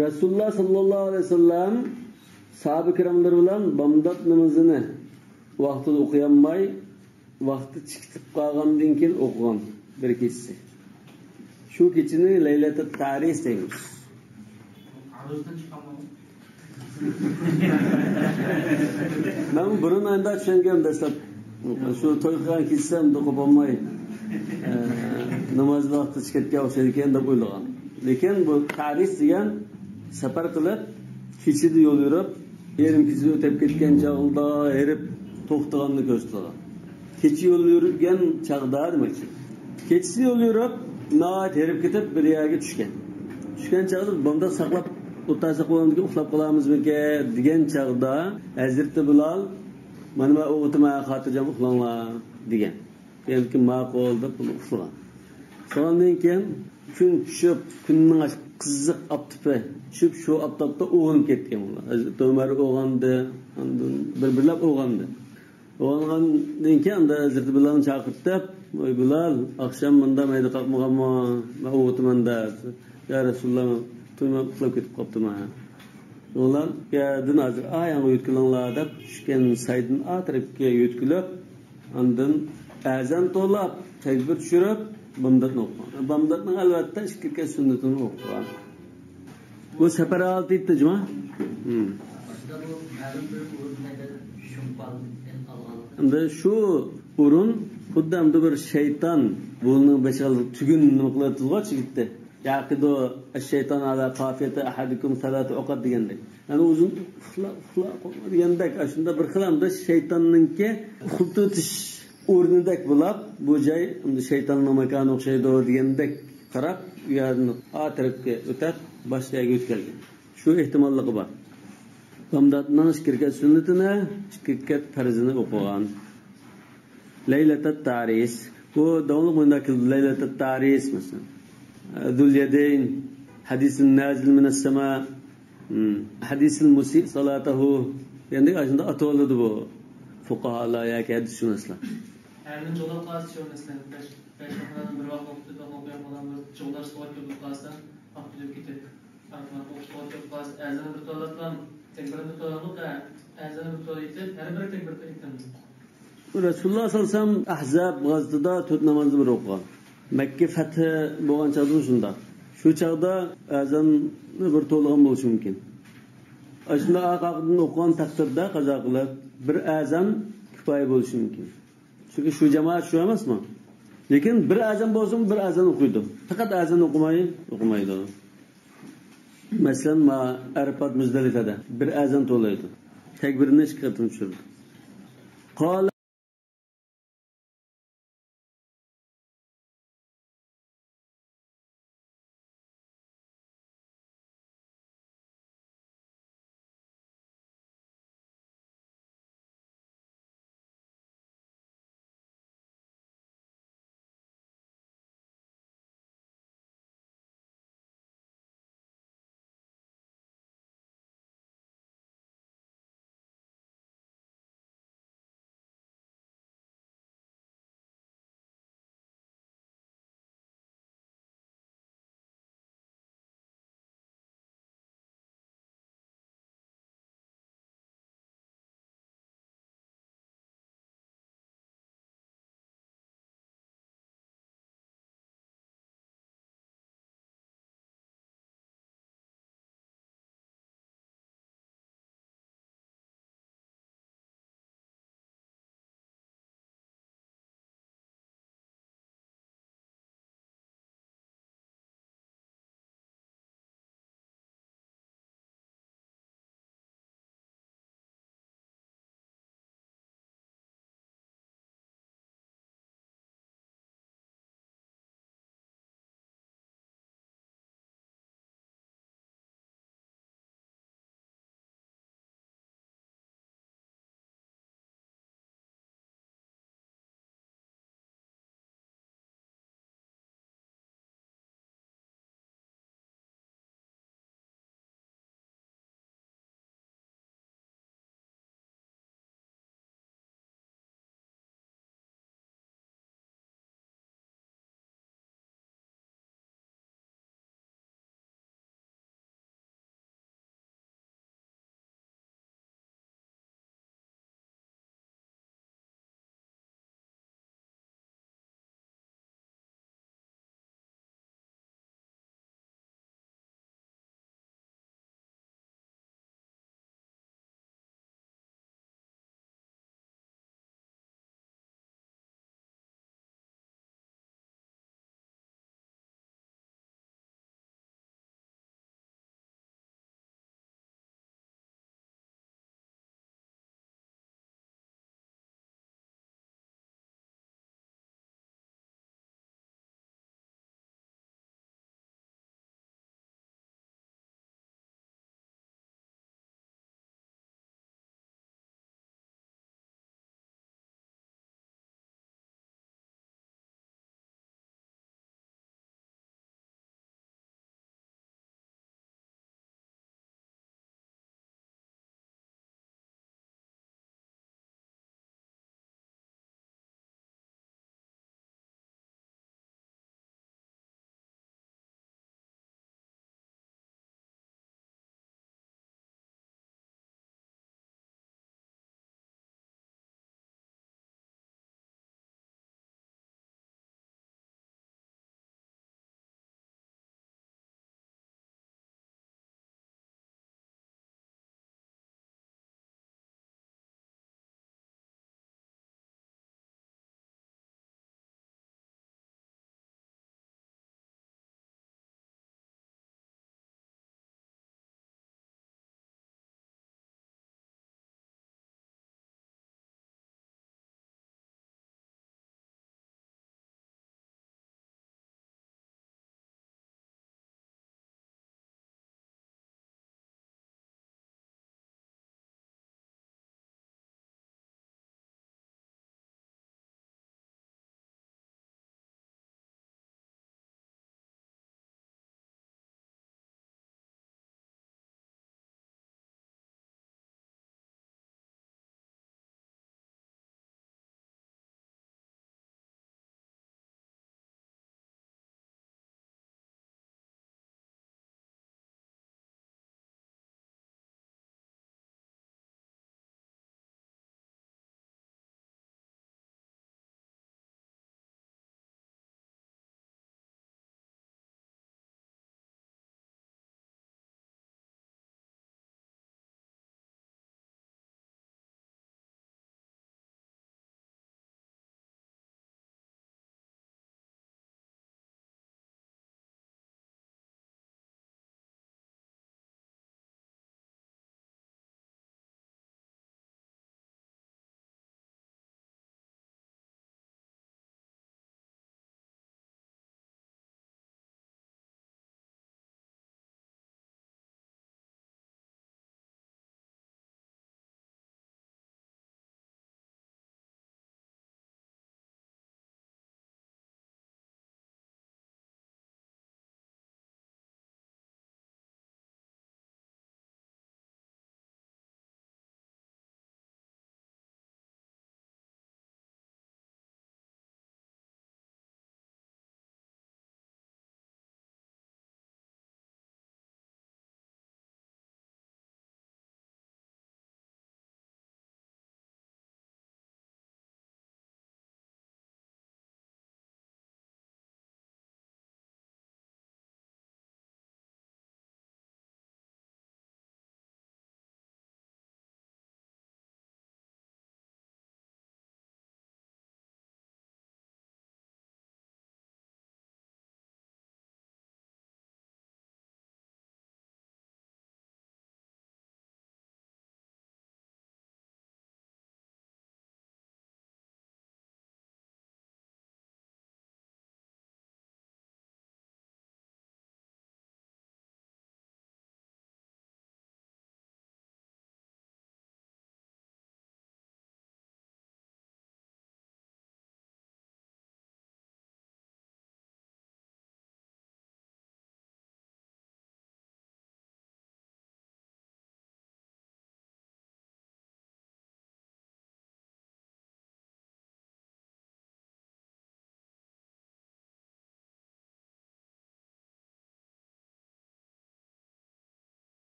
رەسۇلۇللا ساللاللاھۇ ئەلەيھى ۋەسەللەم ساھابە كىراملىرى بىلەن بامدات نامىزىنى ۋاقتىدا ئوقۇيالماي، ۋاقتى چىقىپ قالغاندىن كېيىن ئوقۇغان بىر كېچىسى. شۇ كېچىنى لەيلەتۇت تەئرىس دەيمىز. مەن بۇرۇن ئەندە چۈشەنگەن دەسلەپ. شۇ توي قىلغان كېچىسى ئەمدى قوپالماي، ئە، ناماز ۋاقتى چىقىپ كەتكەن ئوخشايدىكەن دەپ ئويلىغان. لېكىن بۇ تەئرىس دېگەن سەپەر قىلىپ، كېچىدە يول يۈرۈپ، يېرىم كېچىدە ئۆتۈپ كەتكەن چاغدا ھېرىپ توختىغاننى كۆرسىتىدۇ. كېچە يول يۈرگەن چاغدا دېمەكچى. كېچىسى يول يۈرۈپ، ناھايىتى ھېرىپ كېتىپ، بىر يەرگە چۈشكەن. چۈشكەن چاغدا بامدات ساقلاپ ئولتۇرساق بولامدىكىن، ئۇخلاپ قالامىزمىكىن دېگەن چاغدا ھەزرىتى بىلال، مانا مەن ئويغىتىمەن، خاتىرجەم ئۇخلاڭلار دېگەن. دېگەندىكىن ماقۇل دەپ ئۇنى ئۇخلىغان. شۇنىڭدىن كېيىن كۈن چۈشۈپ، كۈننىڭ قىزىق ئاپتىپى چۈشۈپ، شۇ ئاپتاپتا ئويغىنىپ كەتكەن بۇلار. ھەزرىتى ئۆمەر ئويغاندى، ئاندىن بىر-بىرلەپ ئويغاندى. ئويغانغاندىن كېيىن ئاندا ھەزرىتى بىلالنى چاقىرتىپ، ۋاي بىلال، ئاخشام مۇنداق مەيدە قاقمىغانما؟ مەن ئويغىتىمەن دە. يا رەسۇلاللا، تۇيماي ئۇخلاپ كېتىپ قاپتىمەن. ئۇلار يەردىن ھازىر ئاياڭغا يۆتكىلىڭلار دەپ، چۈشكەن سايدىن ئا تەرەپكە يۆتكىلىپ، ئاندىن ئەزان توۋلاپ، تەكبىر چۈشۈرۈپ، بامداتنى ئوقۇغان. بامداتنىڭ ئەلۋەتتە ئىككى رەكەت سۈننىتىنى ئوقۇغان. بۇ سەپەر ھالىتى ئىدى جۇما. ھىم. ئەمدى شۇ ئورۇن خۇددى ئەمدى بىر شەيتان بۇنىڭ بېشىغا تۈگۈن نېمە قىلىۋاتىدىغۇ، چىگىتتى. يعقد الشيطان على قافية أحدكم ثلاث عقد دېگەندەك. يەنى ئۇزۇن ئۇخلا، ئۇخلا، قورقما دېگەندەك، ئاشۇنداق بىر خىل ئەمدى شەيتاننىڭكى ئۇخلىتىۋېتىش ئورنىدەك بولاپ، بۇ جاي ئەمدى شەيتاننىڭ ماكانى ئوخشايدۇ دېگەندەك قاراپ، ئۇ يەردىن ئا تەرەپكە ئۆتەپ، باشقا يەرگە ئۆتۈپ كەلگەن. شۇ ئېھتىماللىقى بار. بامداتنىڭ ئىككى رەكەت سۈننىتىنى، ئىككى رەكەت پەرزىنى ئوقۇغان. لەيلەتەت تەرىس. بۇ داۋاملىق مۇنداق كېلىدۇ. لەيلەتەت تەرىس، مەسىلەن. زۇل يەدەين، ھەدىسىن نازىل مىنەس سەما، ھەدىسىل مۇسىء سالاتەھۇ دېگەندەك ئاشۇنداق ئاتىۋالىدۇ بۇ فۇقاھالار ياكى ھەدىسشۇناسلار. ھەرنېمە جۇغلاپ قالسا شۇ، مەسىلەن، بەش، بەش رەكەتنى بىر ۋاقىت ئوقۇپ، تۆت ۋاقىت ئوقۇيالمىغان بىر جۇغلاشقا توغرا كېلىپ قالسا، ۋاقىت ئۆتۈپ كېتىپ، ئارقىدىن ئوقۇشقا توغرا كېلىپ قالسا، ئەزاننى بىر توۋلاپلا، تەكبىرنى بىر توۋلاپ، ئەزاننى بىر توۋلاپ ئېيتىپ، يەنە بىر تەكبىر ئېيتىمىز. رەسۇلۇللا ساللاللاھۇ ئەلەيھى ۋەسەللەم ئەھزاب غازىتىدا تۆت نامازنى بىر ئوقۇغان. مەككە فەتھى بولغان چاغدىمۇ شۇنداق. شۇ چاغدا ئەزاننى بىر توۋلىغان بولۇشى مۇمكىن. ئاشۇنداق ئارقىدىن ئوقۇغان تەقدىردە قازا قىلىپ، بىر ئەزان كۇپايە بولۇشى مۇمكىن. چۈنكى شۇ جامائەت شۇ ئەمەسمۇ؟ لېكىن بىر ئەزان بولسىمۇ بىر ئەزان ئوقۇيدۇ. پەقەت ئەزان ئوقۇماي، ئوقۇمايدۇ. مەسىلەن، ما ئەرپات مۇزدەلىپەدە بىر ئەزان توۋلايدۇ. تەكبىرنى ئىككى قېتىم چۈشۈرىدۇ. قال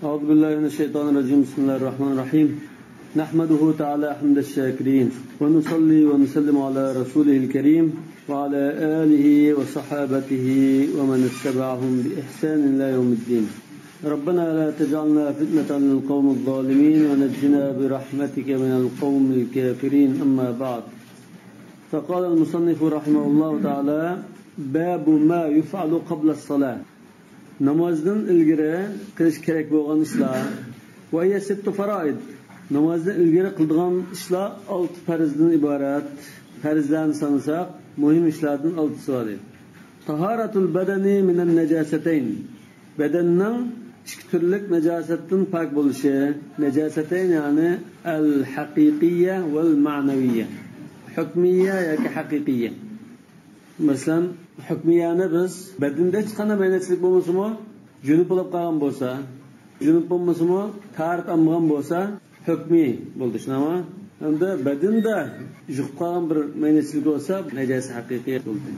أعوذ بالله من الشيطان الرجيم. بسم الله الرحمن الرحيم. نحمده تعالى حمد الشاكرين، ونصلي ونسلم على رسوله الكريم، وعلى آله وصحابته ومن اتبعهم بإحسان إلى يوم الدين. ربنا لا تجعلنا فتنة للقوم الظالمين، ونجنا برحمتك من القوم الكافرين. أما بعد. فقال المصنف رحمه الله تعالى: باب ما يفعل قبل الصلاة. نامازدىن ئىلگىرى قىلىش كېرەك بولغان ئىشلار. وهي ست فرائض. نامازدىن ئىلگىرى قىلىدىغان ئىشلار ئالتە پەرزدىن ئىبارەت. پەرزلەرنى سانىساق، مۇھىم ئىشلاردىن ئالتىسى بار. طهارة البدن من النجاستين. بەدەننىڭ ئىككى تۈرلۈك نەجاسەتتىن پاك بولۇشى. نەجاسەتەين، يەنى الحقيقية والمعنوية. ھۆكمىيە ياكى ھەقىقىيە. مەسىلەن، ھۆكمىيەنى بىز بەدىنىدە ھېچقانداق مەينەتچىلىك بولمىسىمۇ، جۈنۈپ بولۇپ قالغان بولسا، جۈنۈپ بولمىسىمۇ، تاھارەت ئالمىغان بولسا، ھۆكمى بولدى، شۇنداقمۇ؟ ئەمدى بەدىنىدە يۇقۇپ قالغان بىر مەينەتچىلىك بولسا، نەجاسە ھەقىقىي بولدى.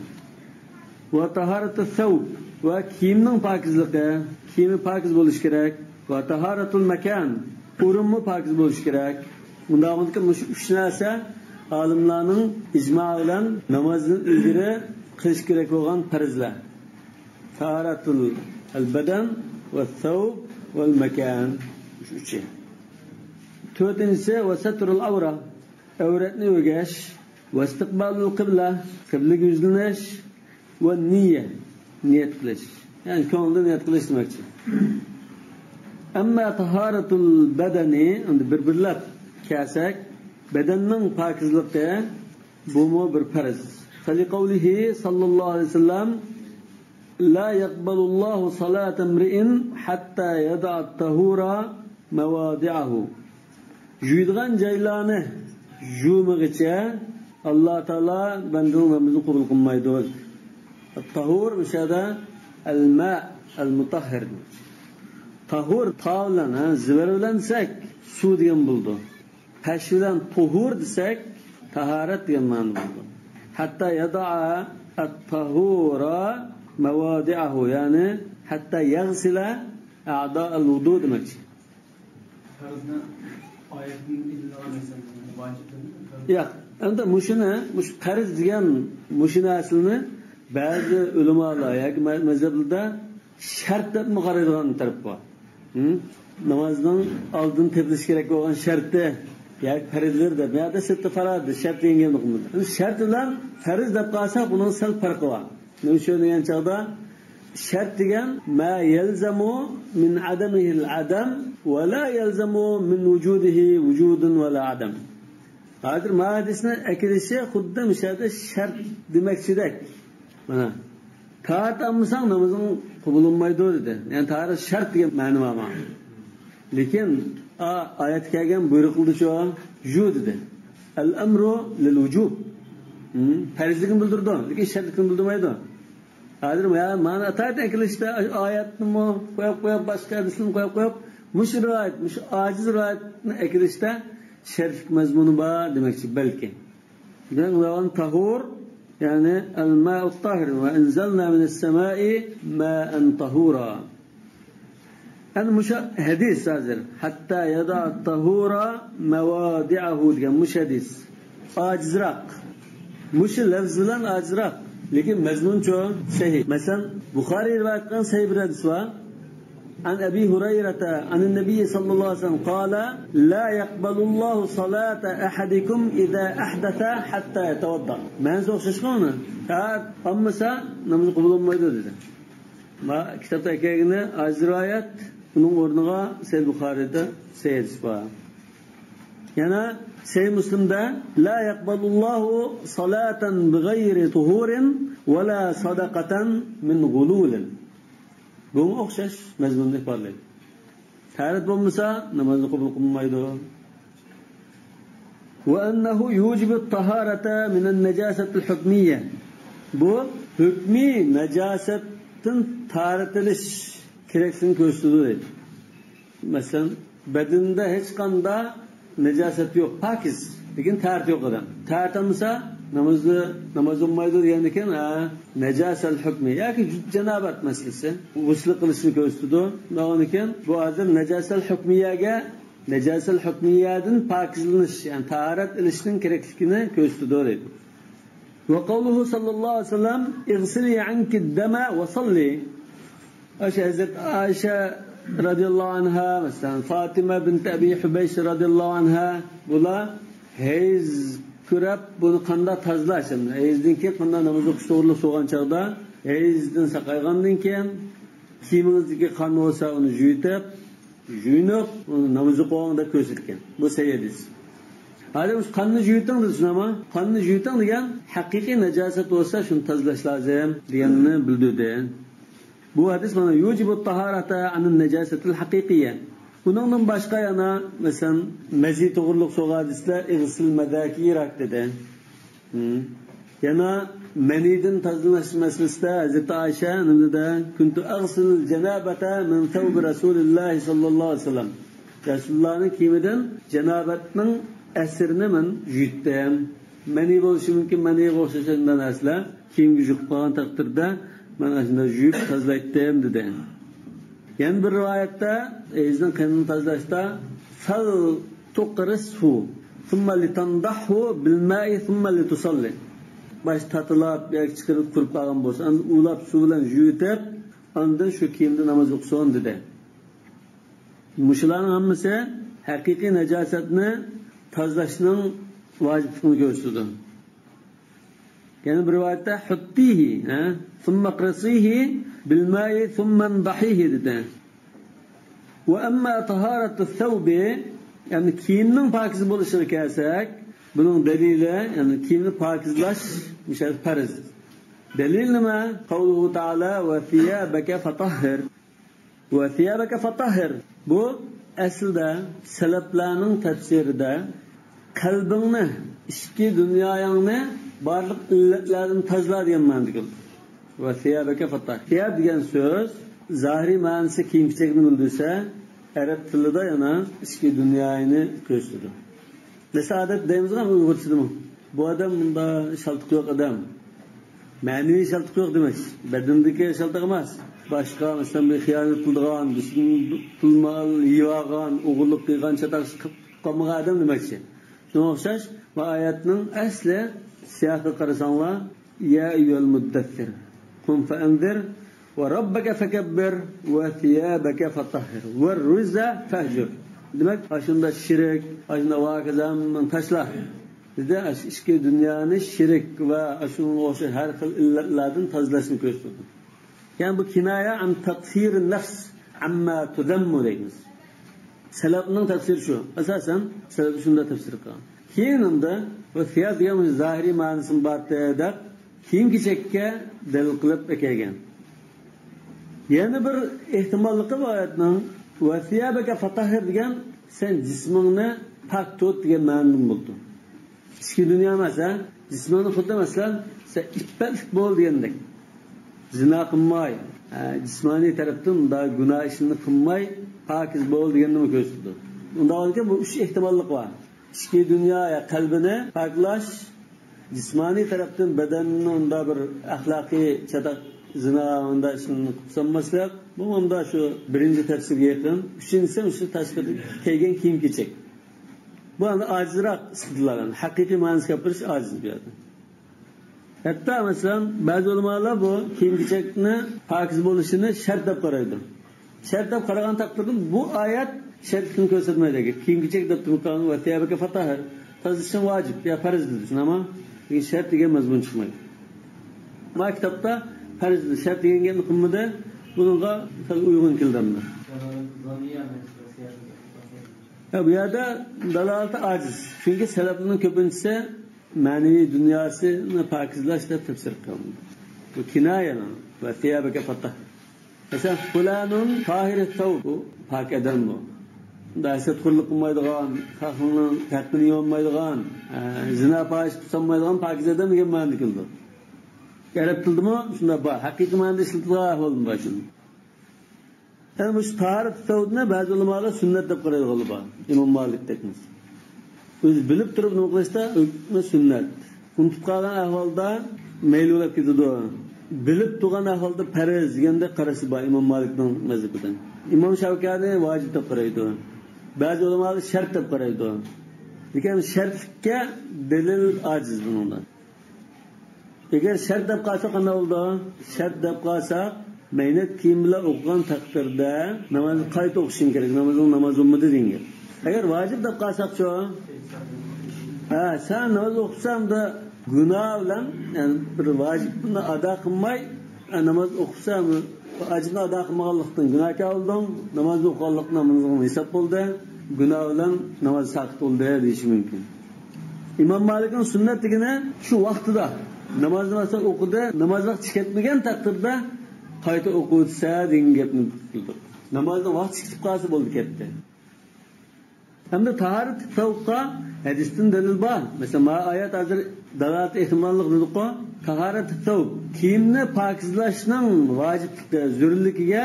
وطهارة الثوب، ۋە كىيىمنىڭ پاكىزلىقى، كىيىمى پاكىز بولۇشى كېرەك. وطهارة المكان، ئورۇنمۇ پاكىز بولۇشى كېرەك. ئۇنداق بولغاندىكىن مۇشۇ ئۈچ نەرسە ئالىملارنىڭ ئىجما بىلەن نامازدىن ئىلگىرى قىلىش كېرەك بولغان پەرزلەر. طهارة البدن والثوب والمكان. مۇشۇ ئۈچى. تۆتىنچىسى، وستر العورة، ئەۋرەتنى ئۆگەش، واستقبال القبلة، قىبلىگە يۈزلىنىش، ۋە نىيە، نىيەت قىلىش. يەنى كۆڭۈلدە نىيەت قىلىش دېمەكچى. أما طهارة البدن، ئەمدى بىر-بىرلەپ كەلسەك، بەدەننىڭ پاكىزلىقى، بۇمۇ بىر پەرز. فلقوله صلى الله عليه وسلم: لا يقبل الله صلاة امرئ حتى يضع الطهور مواضعه. يۇيىدىغان جايلارنى يۇمىغىچە ئاللا تائالا بەندىنىڭ نامىزىنى قوبۇل قىلمايدۇ. تاھۇر مۇشۇ يەردە الماء المطهر. تاھۇر تا بىلەن، ھە، زىبەر بىلەن دېسەك، سۇ دېگەن بولىدۇ. پەش بىلەن تۇھۇر دېسەك، تاھارەت دېگەن مەنىدە بولىدۇ. حتى يضع الطهور مواضعه، يەنى حتى يغسل أعضاء الوضوء دېمەكچى. پەرزنى ئايەتتىن ئىللا مەسىلەن، ۋاجىبتىن. ياق، ئەمدى مۇشۇنى، مۇشۇ پەرز دېگەن مۇشۇ نەرسىنى بەزى ئۆلىمالار ياكى مە-، مەزھەپلەردە شەرت دەپمۇ قارايدىغان تەرەپ بار. ھىم؟ نامازنىڭ ئالدىن تېپىلىشى كېرەك بولغان شەرتى ياكى پەرزلىرى دەپ. بۇ يەردە سىتتە فارائىد، شەرت دېگەن گەپنى قىلمىدى. شەرت بىلەن پەرز دەپ قالساق، بۇنىڭ سەل پەرقى بار. نېمە ئۈچۈن دېگەن چاغدا، شەرت دېگەن ما يەلزەمۇ مىن ئادەمىھى ئادەم ۋە لا يەلزەمۇ مىن ۋۇجۇدىھى ۋۇجۇدۇن ۋە لا ئادەم. ھازىر ما ھەدىسنى ئەكېلىشى خۇددى مۇشۇ يەردە شەرت دېمەكچىدەك. مانا، تاھارەت ئالمىساڭ نامىزىڭ قوبۇل بولمايدۇ دېدى. يەنى تاھارەت شەرت دېگەن مەنە بار مانا. لېكىن، ئا، ئايەتتە كەلگەن بۇيرۇق قىلدىچۇ، يۇ دېدى. ئەل ئەمرۇ لىل ۋۇجۇب. ھىم، پەرزلىكنى بىلدۈرىدۇ، لېكىن شەرتلىكنى بىلدۈرمەيدۇ. ھازىر مانا، مانا ئاتايەت ئەكېلىشتە ئايەتنىمۇ قويۇپ، قويۇپ، باشقا ھەدىسنىمۇ قويۇپ، قويۇپ، مۇشۇ رىۋايەت، مۇشۇ ئاجىز رىۋايەتنى ئەكېلىشتە شەرتلىك مەزمۇنى بار دېمەكچى، بەلكى. دېمەك، ئۇلارغا تاھۇر، يەنى ئەل مائۇت تاھىر ۋە ئەنزەلنا مىنەس سەمائى مائەن تاھۇرا. ئەنە مۇشۇ ھەدىس ھازىر. ھەتتا يەدەئەت تاھۇرا مەۋادىئەھۇ دېگەن مۇشۇ ھەدىس. ئاجىزراق. مۇشۇ لەفز بىلەن ئاجىزراق. لېكىن مەزمۇنچۇ سەھىھ. مەسىلەن، بۇخارىي رىۋايەت قىلغان سەھىھ بىر ھەدىس بار. عن أبي هريرة عن النبي صلى الله عليه وسلم قال: لا يقبل الله صلاة أحدكم إذا أحدث حتى يتوضأ. مەنىسى ئوخشاشقۇ ئۇنى؟ تاھارەت ئالمىسا، نامىزى قوبۇل بولمايدۇ دېدى. ما كىتابتا ئەكەلگىنى ئاجىز رىۋايەت، ئۇنىڭ ئورنىغا سەھىھ بۇخارىيدا سەھىھ ھەدىس بار. يەنە سەھىھ مۇسلىمدا: لا يقبل الله صلاة بغير طهور ولا صدقة من غلول. بۇمۇ ئوخشاش مەزمۇننى ئىپادىلەيدۇ. تاھارەت بولمىسا، نامازنى قوبۇل قىلمايدۇ. وأنه يوجب الطهارة من النجاسة الحكمية. بۇ ھۆكمىي نەجاسەتتىن تاھارەت ئېلىش كېرەكلىكىنى كۆرسىتىدۇ دەيدۇ. مەسىلەن، بەدىنىدە ھېچقانداق نەجاسەت يوق، پاكىز، لېكىن تاھارىتى يوق ئادەم. تاھارەت ئالمىسا، نامازدا، ناماز بولمايدۇ دېگەندىكىن، ھە، نەجاسەل ھۆكمى ياكى جۇ-، جانابەت مەسىلىسى، غۇسلى قىلىشنى كۆرسىتىدۇ. ئۇنىڭدىن كېيىن بۇ ئادەم نەجاسەل ھۆكمىيەگە، نەجاسەل ھۆكمىيەدىن پاكىزلىنىش، يەنى تاھارەت ئېلىشنىڭ كېرەكلىكىنى كۆرسىتىدۇ دەيدۇ. وقوله صلى الله عليه وسلم، اغسلي عنك الدم وصلي. ئاشۇ ھەزرەت ئائىشە رەزىياللاھۇ ئەنھا، مەسىلەن، فاتىمە بىنت ئەبى ھۇبەيش رەزىياللاھۇ ئەنھا، بۇلار ھەيز كۆرۈپ، بۇنى قانداق تازىلاش، ھەيزدىن كېيىن قانداق ناماز ئوقۇش توغرىلىق سورىغان چاغدا، ھەيزدىن ساقايغاندىن كېيىن كىيىمىڭىزدىكى قان بولسا، ئۇنى يۇيۇتۇپ، يۇيۇنۇپ، ئۇنى ناماز ئوقۇڭ دەپ كۆرسەتكەن. بۇ سەھىھ ھەدىس. ھازىر مۇشۇ قاننى يۇيۇتۇڭ دېسە، نېمە؟ قاننى يۇيۇتۇڭ دېگەن ھەقىقىي نەجاسەت بولسا، شۇنى تازىلاش لازىم دېگەننى بىلدۈردى. بۇ ھەدىس مانا يۇجىبۇت تاھارەتە ئەنىن نەجاسەتىل ھەقىقىيە. بۇنىڭدىن باشقا يەنە، مەسىلەن، مەزى توغرۇلۇق سورىغان ھەدىستە ئىغسىل مەزاكىراك دېدى. ھىم. يەنە مەنىدىن تازىلىنىش مەسىلىسىدە ھەزرىتى ئائىشە نېمە دېدى؟ كۇنتۇ ئەغسىل جانابەتە مىن سەۋبى رەسۇلىللاھى ساللاللاھۇ ئەلەيھى ۋەسەللەم. رەسۇلۇللانىڭ كىيىمىدىن جانابەتنىڭ ئەسىرىنى مەن يۇيۇتتۇم. مەنى بولۇشى مۇمكىن، مەنىگە ئوخشاش شۇنداق نەرسىلەر كىيىمگە يۇقۇپ قالغان تەقدىردە، مەن ئاشۇنداق يۇيۇپ تازىلايتتىم، دېدى. يەنە بىر رىۋايەتتە، ئېغىزنىڭ قېنىنى تازىلاشتا، فەل تۇقرىسھۇ، ثم لتنضحه بالماء ثم لتصلي. باش تاتىلاپ ياكى چىقىرىپ قۇرۇپ قالغان بولسا، ئاندىن ئۇۋىلاپ سۇ بىلەن يۇيۇۋېتىپ، ئاندىن شۇ كىيىمدە ناماز ئوقۇسۇن، دېدى. مۇشۇلارنىڭ ھەممىسى ھەقىقىي نەجاسەتنى تازىلاشنىڭ ۋاجىپلىقىنى كۆرسىتىدۇ. يەنە بىر رىۋايەتتە، حطيه، ھە، ثم اقرصيه بالماء ثم انضحيه، دېدى. وأما طهارة الثوب، يەنى كىيىمنىڭ پاكىز بولۇشىغا كەلسەك، بۇنىڭ دەلىلى، يەنى كىيىمنى پاكىزلاش مۇشۇ پەرز. دەلىل نېمە؟ قوله تعالى، وثيابك فطهر. وثيابك فطهر. بۇ ئەسلىدە سەلەپلەرنىڭ تەپسىرىدە قەلبىڭنى، ئىچكى دۇنيايىڭنى بارلىق ئىللەتلەردىن تازىلا دېگەن مەنىدە كېلىدۇ. وثيابك فطهر. ثياب دېگەن سۆز زاھىرىي مەنىسى كىيىم-كېچەكنى بىلدۈرسە، ئەرەب تىلىدا يەنە ئىچكى دۇنيايىنى كۆرسىتىدۇ. مەسىلەن، ئادەتتە دەيمىزغۇ ئۇيغۇرچىدىمۇ، بۇ ئادەم مۇنداق شالتىقى يوق ئادەم. مەنىۋى شالتىقى يوق دېمەكچى. بەدىنىدىكى شالتىق ئەمەس. باشقا، مەسىلەن، بىر خىيانەت قىلىدىغان، بىزدىن پۇل مال يېۋالغان، ئوغرىلىق قىلغان، چاتاق قىلىپ قالمىغان ئادەم دېمەكچى. شۇنىڭغا ئوخشاش، بۇ ئايەتنىڭ ئەسلى سىياقىغا قارىساڭلار، يا ئەييۇھەل مۇددەسسىر، قۇم فەئەنزىر، ۋە رەببەكە فەكەببىر، ۋە سىيابەكە فەتەھھىر، ۋە رۇجزە فەھجۇر. دېمەك، ئاشۇنداق شىرك، ئاشۇنداق ۋاكىزامنى تاشلا. بىزدە ئاشۇ ئىچكى دۇنيانى شىرك ۋە ئاشۇنىڭغا ئوخشاش ھەر خىل ئىللەتلەردىن تازىلاشنى كۆرسىتىدۇ. يەنى بۇ كىنايە ئەن تەتھىرىن نەفس ئەمما تۇزەممۇ دەيمىز. سەلەپنىڭ تەپسىرى شۇ. ئاساسەن سەلەپ شۇنداق تەپسىر قىلغان. كېيىن ئۇندا ۋە سىياب دېگەن زاھىرىي مەنىسىمۇ بارتى دەپ، كىيىم-كېچەككە دەلىل قىلىپ ئەكەلگەن. يەنە بىر ئېھتىماللىقى بۇ ئايەتنىڭ، ۋە سىيابەكە فەتەھھىر دېگەن، سەن جىسمىڭنى پاك تۇت دېگەن مەنىدىن بولىدۇ. ئىچكى دۇنيا ئەمەس، ھە؟ جىسمىڭنى خۇددى، مەسىلەن، سەن ئىپپەتلىك بول دېگەندەك. زىنا قىلماي، ھە، جىسمانىي تەرەپتىن مۇنداق گۇناھ ئىشلىرىنى قىلماي، پاكىز بول دېگەننىمۇ كۆرسىتىدۇ. ئۇنداق بولغاندىكىن بۇ ئۈچ ئېھتىماللىق بار. ئىچكى دۇنيا، يا قەلبىنى پاكلاش، جىسمانىي تەرەپتىن بەدەننى ئۇنداق بىر ئەخلاقىي چاتاق، زىنا، ئۇنداق ئىشلارنى قىلىپ سالماسلىق، بۇ مۇنداق شۇ بىرىنچى تەپسىرگە يېقىن. ئۈچىنچىسى، مۇشۇ تاشقىرىدىن كىيگەن كىيىم-كېچەك. بۇ ئەمدى ئاجىزراق ئىستىدلال، ھەقىقىي مەنىسىگە ئاپىرىش ئاجىز بۇ يەردە. ھەتتا، مەسىلەن، بەزى ئۆلىمالار بۇ كىيىم-كېچەكنى پاكىز بولۇشىنى شەرت دەپ قارايدۇ. شەرت دەپ قارىغان تەقدىردە بۇ ئايەت شەرتلىكنى كۆرسەتمەيدۇ. كىيىم-كېچەك دەپ تۇرۇپ قالغان، ۋە سىيابەكە فەتەھھىر، تازىلىشىڭ ۋاجىپ يا پەرز دېدى، شۇنداقمۇ؟ لېكىن شەرت دېگەن مەزمۇن چىقمايدۇ. ما كىتابتا پەرز دېدى، شەرت دېگەن گەپنى قىلمىدى. بۇنىڭغا سەل ئۇيغۇن كېلىدۇ ئەمدى. ھە، بۇ يەردە دالالىتى ئاجىز. چۈنكى سەلەپلەرنىڭ كۆپىنچىسى مەنىۋى دۇنياسىنى پاكىزلاش دەپ تەپسىر قىلغان. بۇ كىنايە، ۋە سىيابەكە فەتەھھىر. مەسىلەن، فۇلانۇن تاھىرۇ سەۋب، بۇ پاك ئادەم بۇ. بۇندا ھەسەتخورلۇق قىلمايدىغان، خەقنىڭ ھەققىنى يېمەيدىغان، ئە، زىنا پاھىشە قىلمايدىغان پاكىز ئادەم دېگەن مەنىدە كېلىدۇ. ئەرەب تىلىدىمۇ شۇنداق بار. ھەقىقىي مەنىدە ئىشلىتىدىغان ئەھۋالمۇ بار شۇنىڭ. يەنى مۇشۇ تاھارەت سەۋبنى بەزى ئۆلىمالار سۈننەت دەپ قارايدىغانلار بار. ئىمام مالىكتەك مەسىلەن. ئۆزى بىلىپ تۇرۇپ نېمە قىلىشتا ھۆكمى سۈننەت. ئۇنتۇپ قالغان ئەھۋالدا مەيلى بولاپ كېتىدۇ. بىلىپ تۇرغان ئەھۋالدا پەرز دېگەندەك قارىشى بار ئىمام مالىكنىڭ مەزھىپىدە. ئىمام شاۋكانى ۋاجىپ دەپ قارايدۇ. بەزى ئۆلىمالار شەرت دەپ قارايدۇ. لېكىن شەرتلىككە دەلىل ئاجىز بۇنىڭدا. ئەگەر شەرت دەپ قالسا قانداق بولىدۇ؟ شەرت دەپ قالسا، مەينەت كىيىم بىلەن ئوقۇغان تەقدىردە نامازنى قايتا ئوقۇشۇڭ كېرەك، نامازىڭ ناماز بولمىدى دېگەن گەپ. ئەگەر ۋاجىپ دەپ قالساقچۇ؟ ھە، سەن ناماز ئوقۇساڭ دا گۇناھ بىلەن، يەنى بىر ۋاجىپنى ئادا قىلماي، ھە، ناماز ئوقۇسا، ۋاجىپنى ئادا قىلمىغانلىقتىن گۇناھكار بولدۇڭ، ناماز ئوقۇغانلىق نامازىڭ ھېساب بولدى، گۇناھ بىلەن ناماز ساقىت بولدى دېيىشى مۇمكىن. ئىمام مالىكنىڭ سۈننەت دېگىنى شۇ ۋاقتىدا نامازنى مەسىلەن ئوقۇدى، ناماز ۋاقتى چىقىپ كەتمىگەن تەقدىردە قايتا ئوقۇۋەتسە دېگەن گەپنى بىلدۇق. نامازنىڭ ۋاقتى چىقىپ قالسا بولدى كەتتى. ھەمدە تاھارەت تەسەۋۋۇپقا ھەدىستىن دەلىل بار. مەسىلەن، مانا ئايەت ھازىر دالالەت ئېھتىماللىق دېدۇققۇ. تاھارەت تەسەۋۋۇپ، كىيىمنى پاكىزلاشنىڭ ۋاجىپلىقى، زۆرۈرلۈكىگە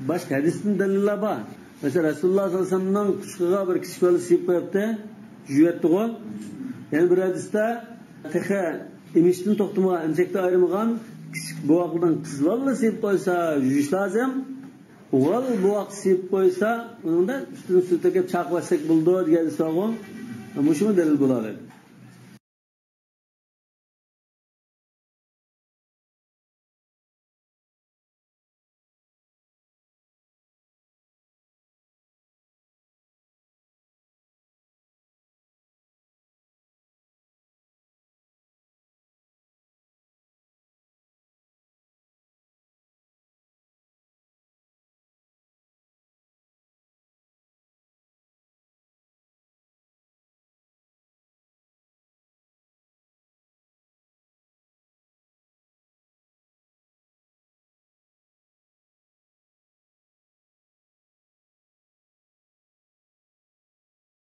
باشقا ھەدىستىن دەلىللەر بار. مەسىلەن، رەسۇلۇللا ساللاللاھۇ ئەلەيھى ۋەسەللەمنىڭ قۇچىقىغا بىر كىچىك بالا سىيىپ قويۇپتۇ، يۇيۇۋەتتىغۇ. يەنە بىر ھەدىستە تېخى ئېمىشتىن توختىمىغان، ئەمچەكتىن ئايرىلمىغان كىچىك بوۋاقلىرىدىن قىز بالا سىيىپ قويسا يۇيۇش لازىم. ئوغۇل بوۋاق سىيىپ قويسا، ئۇنىڭدا ئۈستىدىن سۈت تۆكۈپ چاقىۋەتسەك بولىدۇ دېگەن سوئالغا مۇشۇمۇ دەلىل بولالايدۇ.